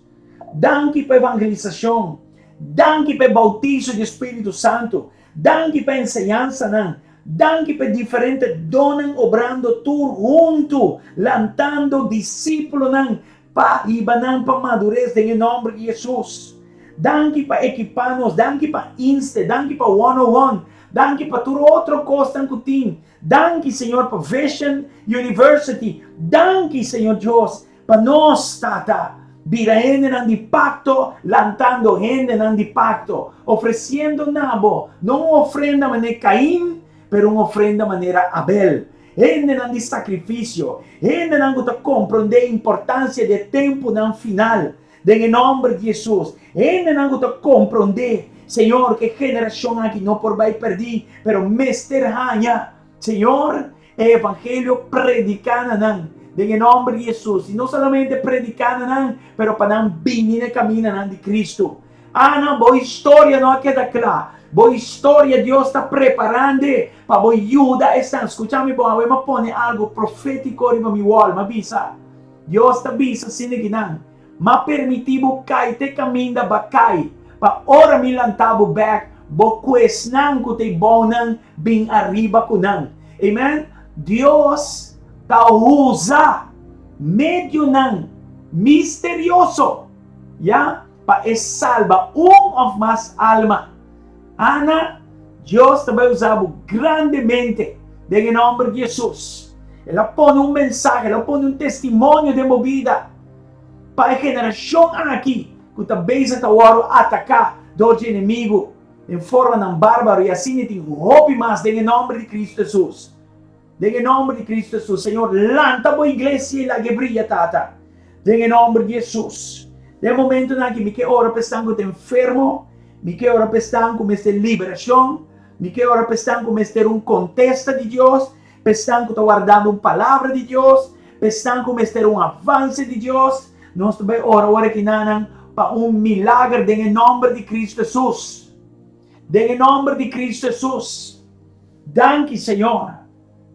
Danki pa evangelisacion. Danki pa e bautiso di e Spiritu Santo. Danki pa enseñansanan. Danki pa e diferente donnan obrando tur huntu, lantando disípulonan pa hiba nan pa madures den e nòmber di Hesus. Danki pa ekipá nos, danki pa Inste, danki pa One O One, danki pa tur otro kosnan ku tin. Danki Señor pa Vision University. Danki Señor Dios Pa nos, Tata, bira hendenan di pakto, lantando hendenan di pakto, ofresiendo na Bo, no un ofrenda manera Kain, pero un ofrenda manera Abel, hendenan di sakrifisio, hendenan ku ta komprondé importansia di e tempunan final, den e nòmber di Hesus, hendenan ku ta komprondé, Señor, ku e generashon aki no por bai pèrdí, pero mester haña, Señor, E evangelio prediká na nan den e nòmber di Hesus, i no solamente prediká na nan, pero pa nan bini na e kamindanan di Kristu. Ana, bo historia no a keda kla. Bo historia Dios ta preparand'e pa bo yuda esnan. Skucha mi bon, awe mi a pone algu profétiko riba mi wòl. Mi a bisa, Dios ta bisa asina ki nan, M'a permití bo kai te kaminda b'a kai, pa ora mi lantá bo bèk, bo ku esnan ku ta e bounan bin ariba ku nan. Amen. Dios ta usa medionan misterioso, ya, pa e salba un òf mas alma. Ana, Dios ta bai usa bo grandemente den e nòmber di Hesus. El a pone un mensahe, el a pone un testimonio den bo bida. Pa e generashon aki ku ta bezig ta wòrdu ataká dor dje enemigu den formanan bárbaro i asina tin hopi mas den e nòmber di Kristu Hesus. Den e nòmber di Kristu Hesus, Señor, lanta bo iglesia i lag'e bria, Tata, den e nòmber di Hesus. Den e momentunan aki mi ke ora pa esnan ku ta enfermo, mi ke ora pa esnan ku mester liberashon. Mi ke ora pa esnan ku mester un kontesta di Dios, pa esnan ku ta wardando un palabra di Dios, pa esnan ku mester un avanse di Dios. Nos ta bai ora ora kinanan pa un milager den e nòmber di Kristu Hesus. Den e nòmber di Kristu Hesus. Danki, Señor.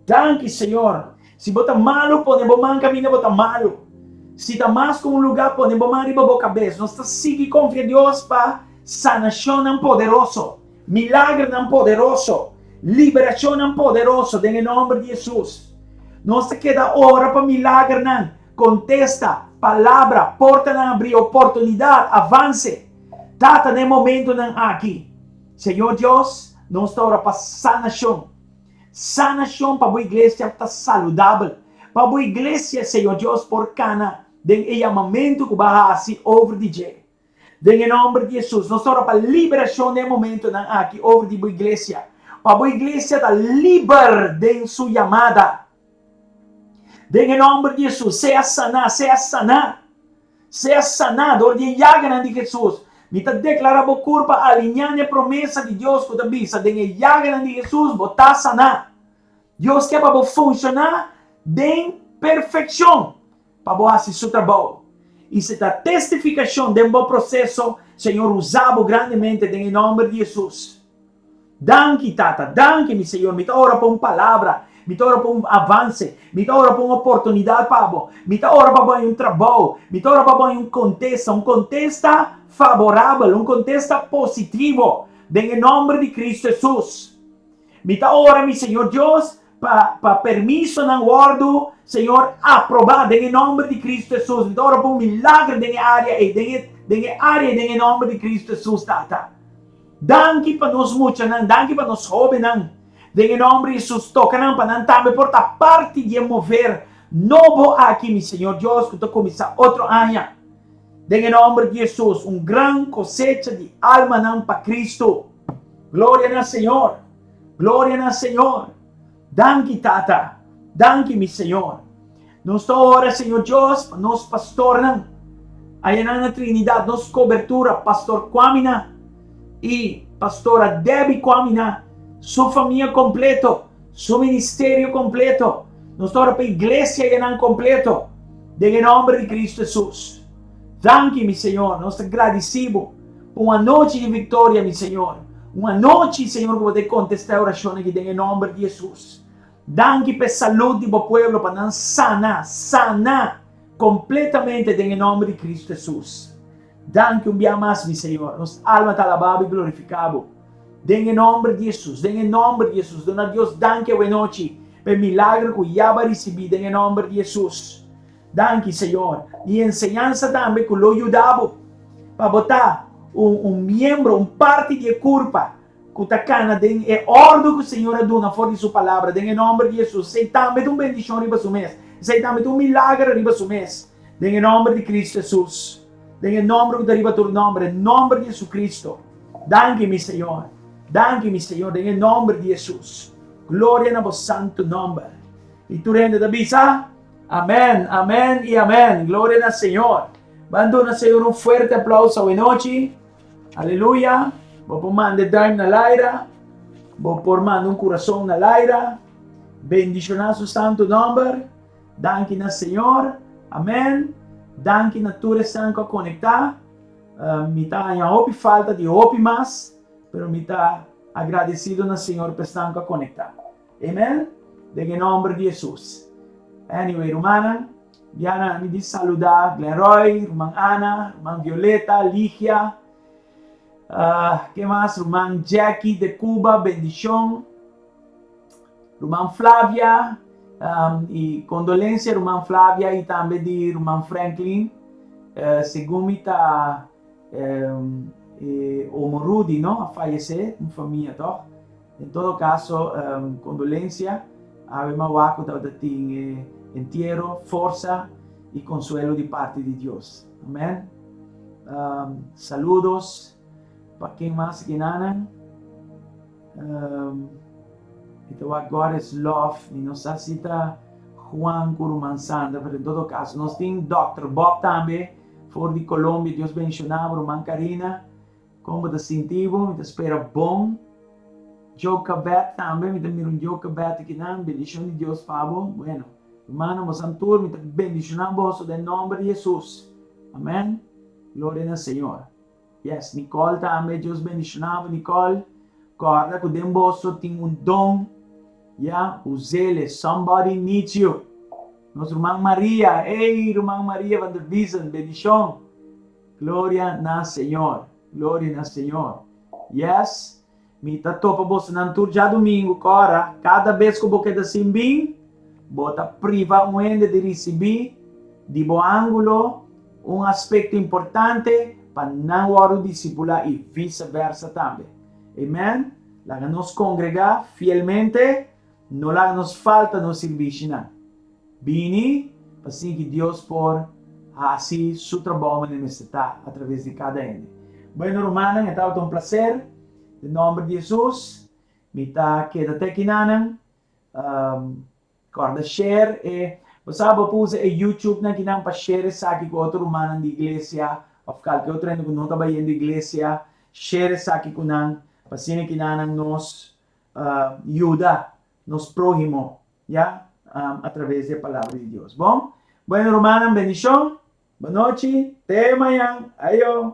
Danki, Señor. Si bo ta malu, pone bo man kaminda bo ta malu. Si ta mas ku un lugá, pone bo man riba bo kabes. Nos ta sigui konfia Dios pa sanashonnan poderoso, milagernan poderoso, liberashonnan poderoso den e nòmber di Hesus. Nos ta keda ora pa milagernan, kontesta, palabra, portanan abrí, oportunidat, avanse. Tata, na e momentunan aki, Señor Dios, nos ta ora pa sanashon. Sanashon pa bo iglesia ta saludabel. Pa bo iglesia, Señor Dios, por kana den e yamamentu ku bo a hasi over di dje. Den e nòmber di Hesus, nos ta ora pa liberashon den e momentunan aki over di bo iglesia. Pa bo iglesia ta liber den su yamada. Den e nòmber di Hesus, sea saná, sea saná. Sea saná dor di e yaganan di Hesus. Mi ta deklará bo kurpa aliñá na e promesa di Dios ku ta bisa, den e yaganan di Hesus bo ta saná. Dios ke pa bo funshoná den perfekshon pa bo hasi su trabou. I si ta testifikashon den bo proseso, Señor usa bo grandemente den e nòmber di Hesus. Danki, Tata. Danki, mi Señor. Mi ta ora pa un palabra. Mi ta ora pa un avance. Mi ta ora pa un oportunidad pa bo. Mi ta ora pa bo haña un trabou. Mi ta ora pa bo haña un contesta, un contesta favorabel, un contesta positivo, den e nomber di Cristo Jesus. Mi ta ora, mi Señor Dios, pa pa permisonan wordo, Señor, aproba den e nomber di Cristo Jesus. Mi ta ora pa un milagro den e area ei, den e den e area ei, den e nomber di Cristo Jesus, Tata. Danki pa nos muchanan, danki pa nos hóbennan. Den e nòmber di Hesus, toka nan pa nan tambe por ta parti di e mover nobo aki, mi Señor Dios, ku ta kuminsá otro aña. Den e nòmber di Hesus, un gran kosecha di almanan pa Kristu. Gloria na Señor! Gloria na Señor! Danki, Tata. Danki, mi Señor. Nos ta ora, Señor Dios, pa nos pastornan ayanan na Trinidad, nos cobertura, Pastor Kwamina y Pastora Debbie Kwamina, su famia completo, su ministerio completo. Nos ta ora pa iglesia ayanan completo, den e nomber di Cristo Jesus. Danki, mi Señor. Nos ta gradici Bo pa un anochi di victoria, mi Señor. Un anochi, Señor, cu Bo ta contesta e oracion aki den e nomber di Jesus. Danki pa e salud di bo pueblo pa nan sana, sana completamente den e nomber di Cristo Jesus. Danki un bia mas, mi Señor. Nos alma ta alaba bo y glorifica bo. Den e nomber di Jesus, den e nomber di Jesus. Duna Dios danki awe nochi pa e milagro cu ya bo a ricibi den e nomber di Jesus. Danki, Señor. Y enseñansa tambe cu lo yuda bo pa bo ta un, un miembro, un parti di e curpa Ku ta kana den e òrdu ku Señor a duna for di Su Palabra, den e nòmber di Hesus. Esei tambe ta un bendishon riba su mes. Esei tambe ta un milager riba su mes, den e nòmber di Kristu Hesus. Den e nòmber ku ta riba tur nòmber, e nòmber di Hesukristu. Danki, mi Señor. Danki, mi Señor, den e nòmber di Hesus. Gloria na bo santu nòmber. I tur hende ta bisa, Amèn, amèn i amèn. Gloria na Señor. Ban duna Señor un fuerte aplauso awenochi. Aleluya! Bo por manda e duim na laira. Bo por manda un kurason na laira. Bendishoná su santu nòmber. Danki na Señor. Amèn. Danki na tur esnan ku a konektá. Uh, mi ta haña hopi falta di hopi mas, pero mi ta agradesido na Señor pa esnan ku a konektá. Amen. Den e nòmber di Hesus. Anyway, rumannan. Diana, mi di saluda Glenroy, ruman Ana, ruman Violeta, Ligia, uh, ke mas? Ruman Jackie de Cuba, bendicion. Ruman Flavia, um, y condolencia ruman Flavia y tambe di ruman Franklin. Uh, segun mi ta um, eh, Omo Rudy, no? A fallece, un famia, toch? En todo caso, condolencia. Awe m'a wak cu tabata tin e entiero, forsa y consuelo di parti di Dios. Amen. Saludos pa ken mas kinanan. Mi ta wak God is love. Mi no sa si ta Juan cu ruman Sandra, pero en todo caso nos tin Dòkter Bob tambe for di Colombia. Dios bendiciona bo, ruman Karina. Kon bo ta sinti bo? Mi ta spera bon. Jocabet tambe, mi ta mira un Jocabet akinan, bendishon di Dios pa bo. Bueno, rumannan, boso tur, mi ta bendishoná boso den nòmber di Hesus. Amèn. Gloria na Señor. Yes, Nicole tambe, Dios bendishoná bo, Nicole. Kòrda ku den boso tin un don, ya, us'é, somebody needs you. Nos ruman Maria, hey, ruman Maria van der Biesen, bendishon. Gloria na Señor, gloria na Señor. Yes, mi ta topa boso nan tur djadumingu, kòrda, kada bes ku bo keda sin bin, bo ta priva un hende di risibí di bo ángulo un aspekto importante pa nan wòrdu disipulá i vice-versa tambe. Amen. Laga nos kongregá fielmente, no laga nos falta nos servisio. Bini, pa asina ku Dios por hasi su trabou manifestá atraves di kada hende. Bueno, rumannan, tabata un plaser. Den nòmber di Hesus, mi ta keda te akinan. Kòrda share e bo por usa e YouTube nan akinan pa share esaki ku otro rumannan di iglesia òf kualke otro hende ku no ta bai na iglesia, share esaki ku nan pa asina akinan nos yuda nos próhimo, ya, atraves di e palabra di Dios. Bon, bueno, rumannan, bendishon. Bon nochi, te mañan. Ayo.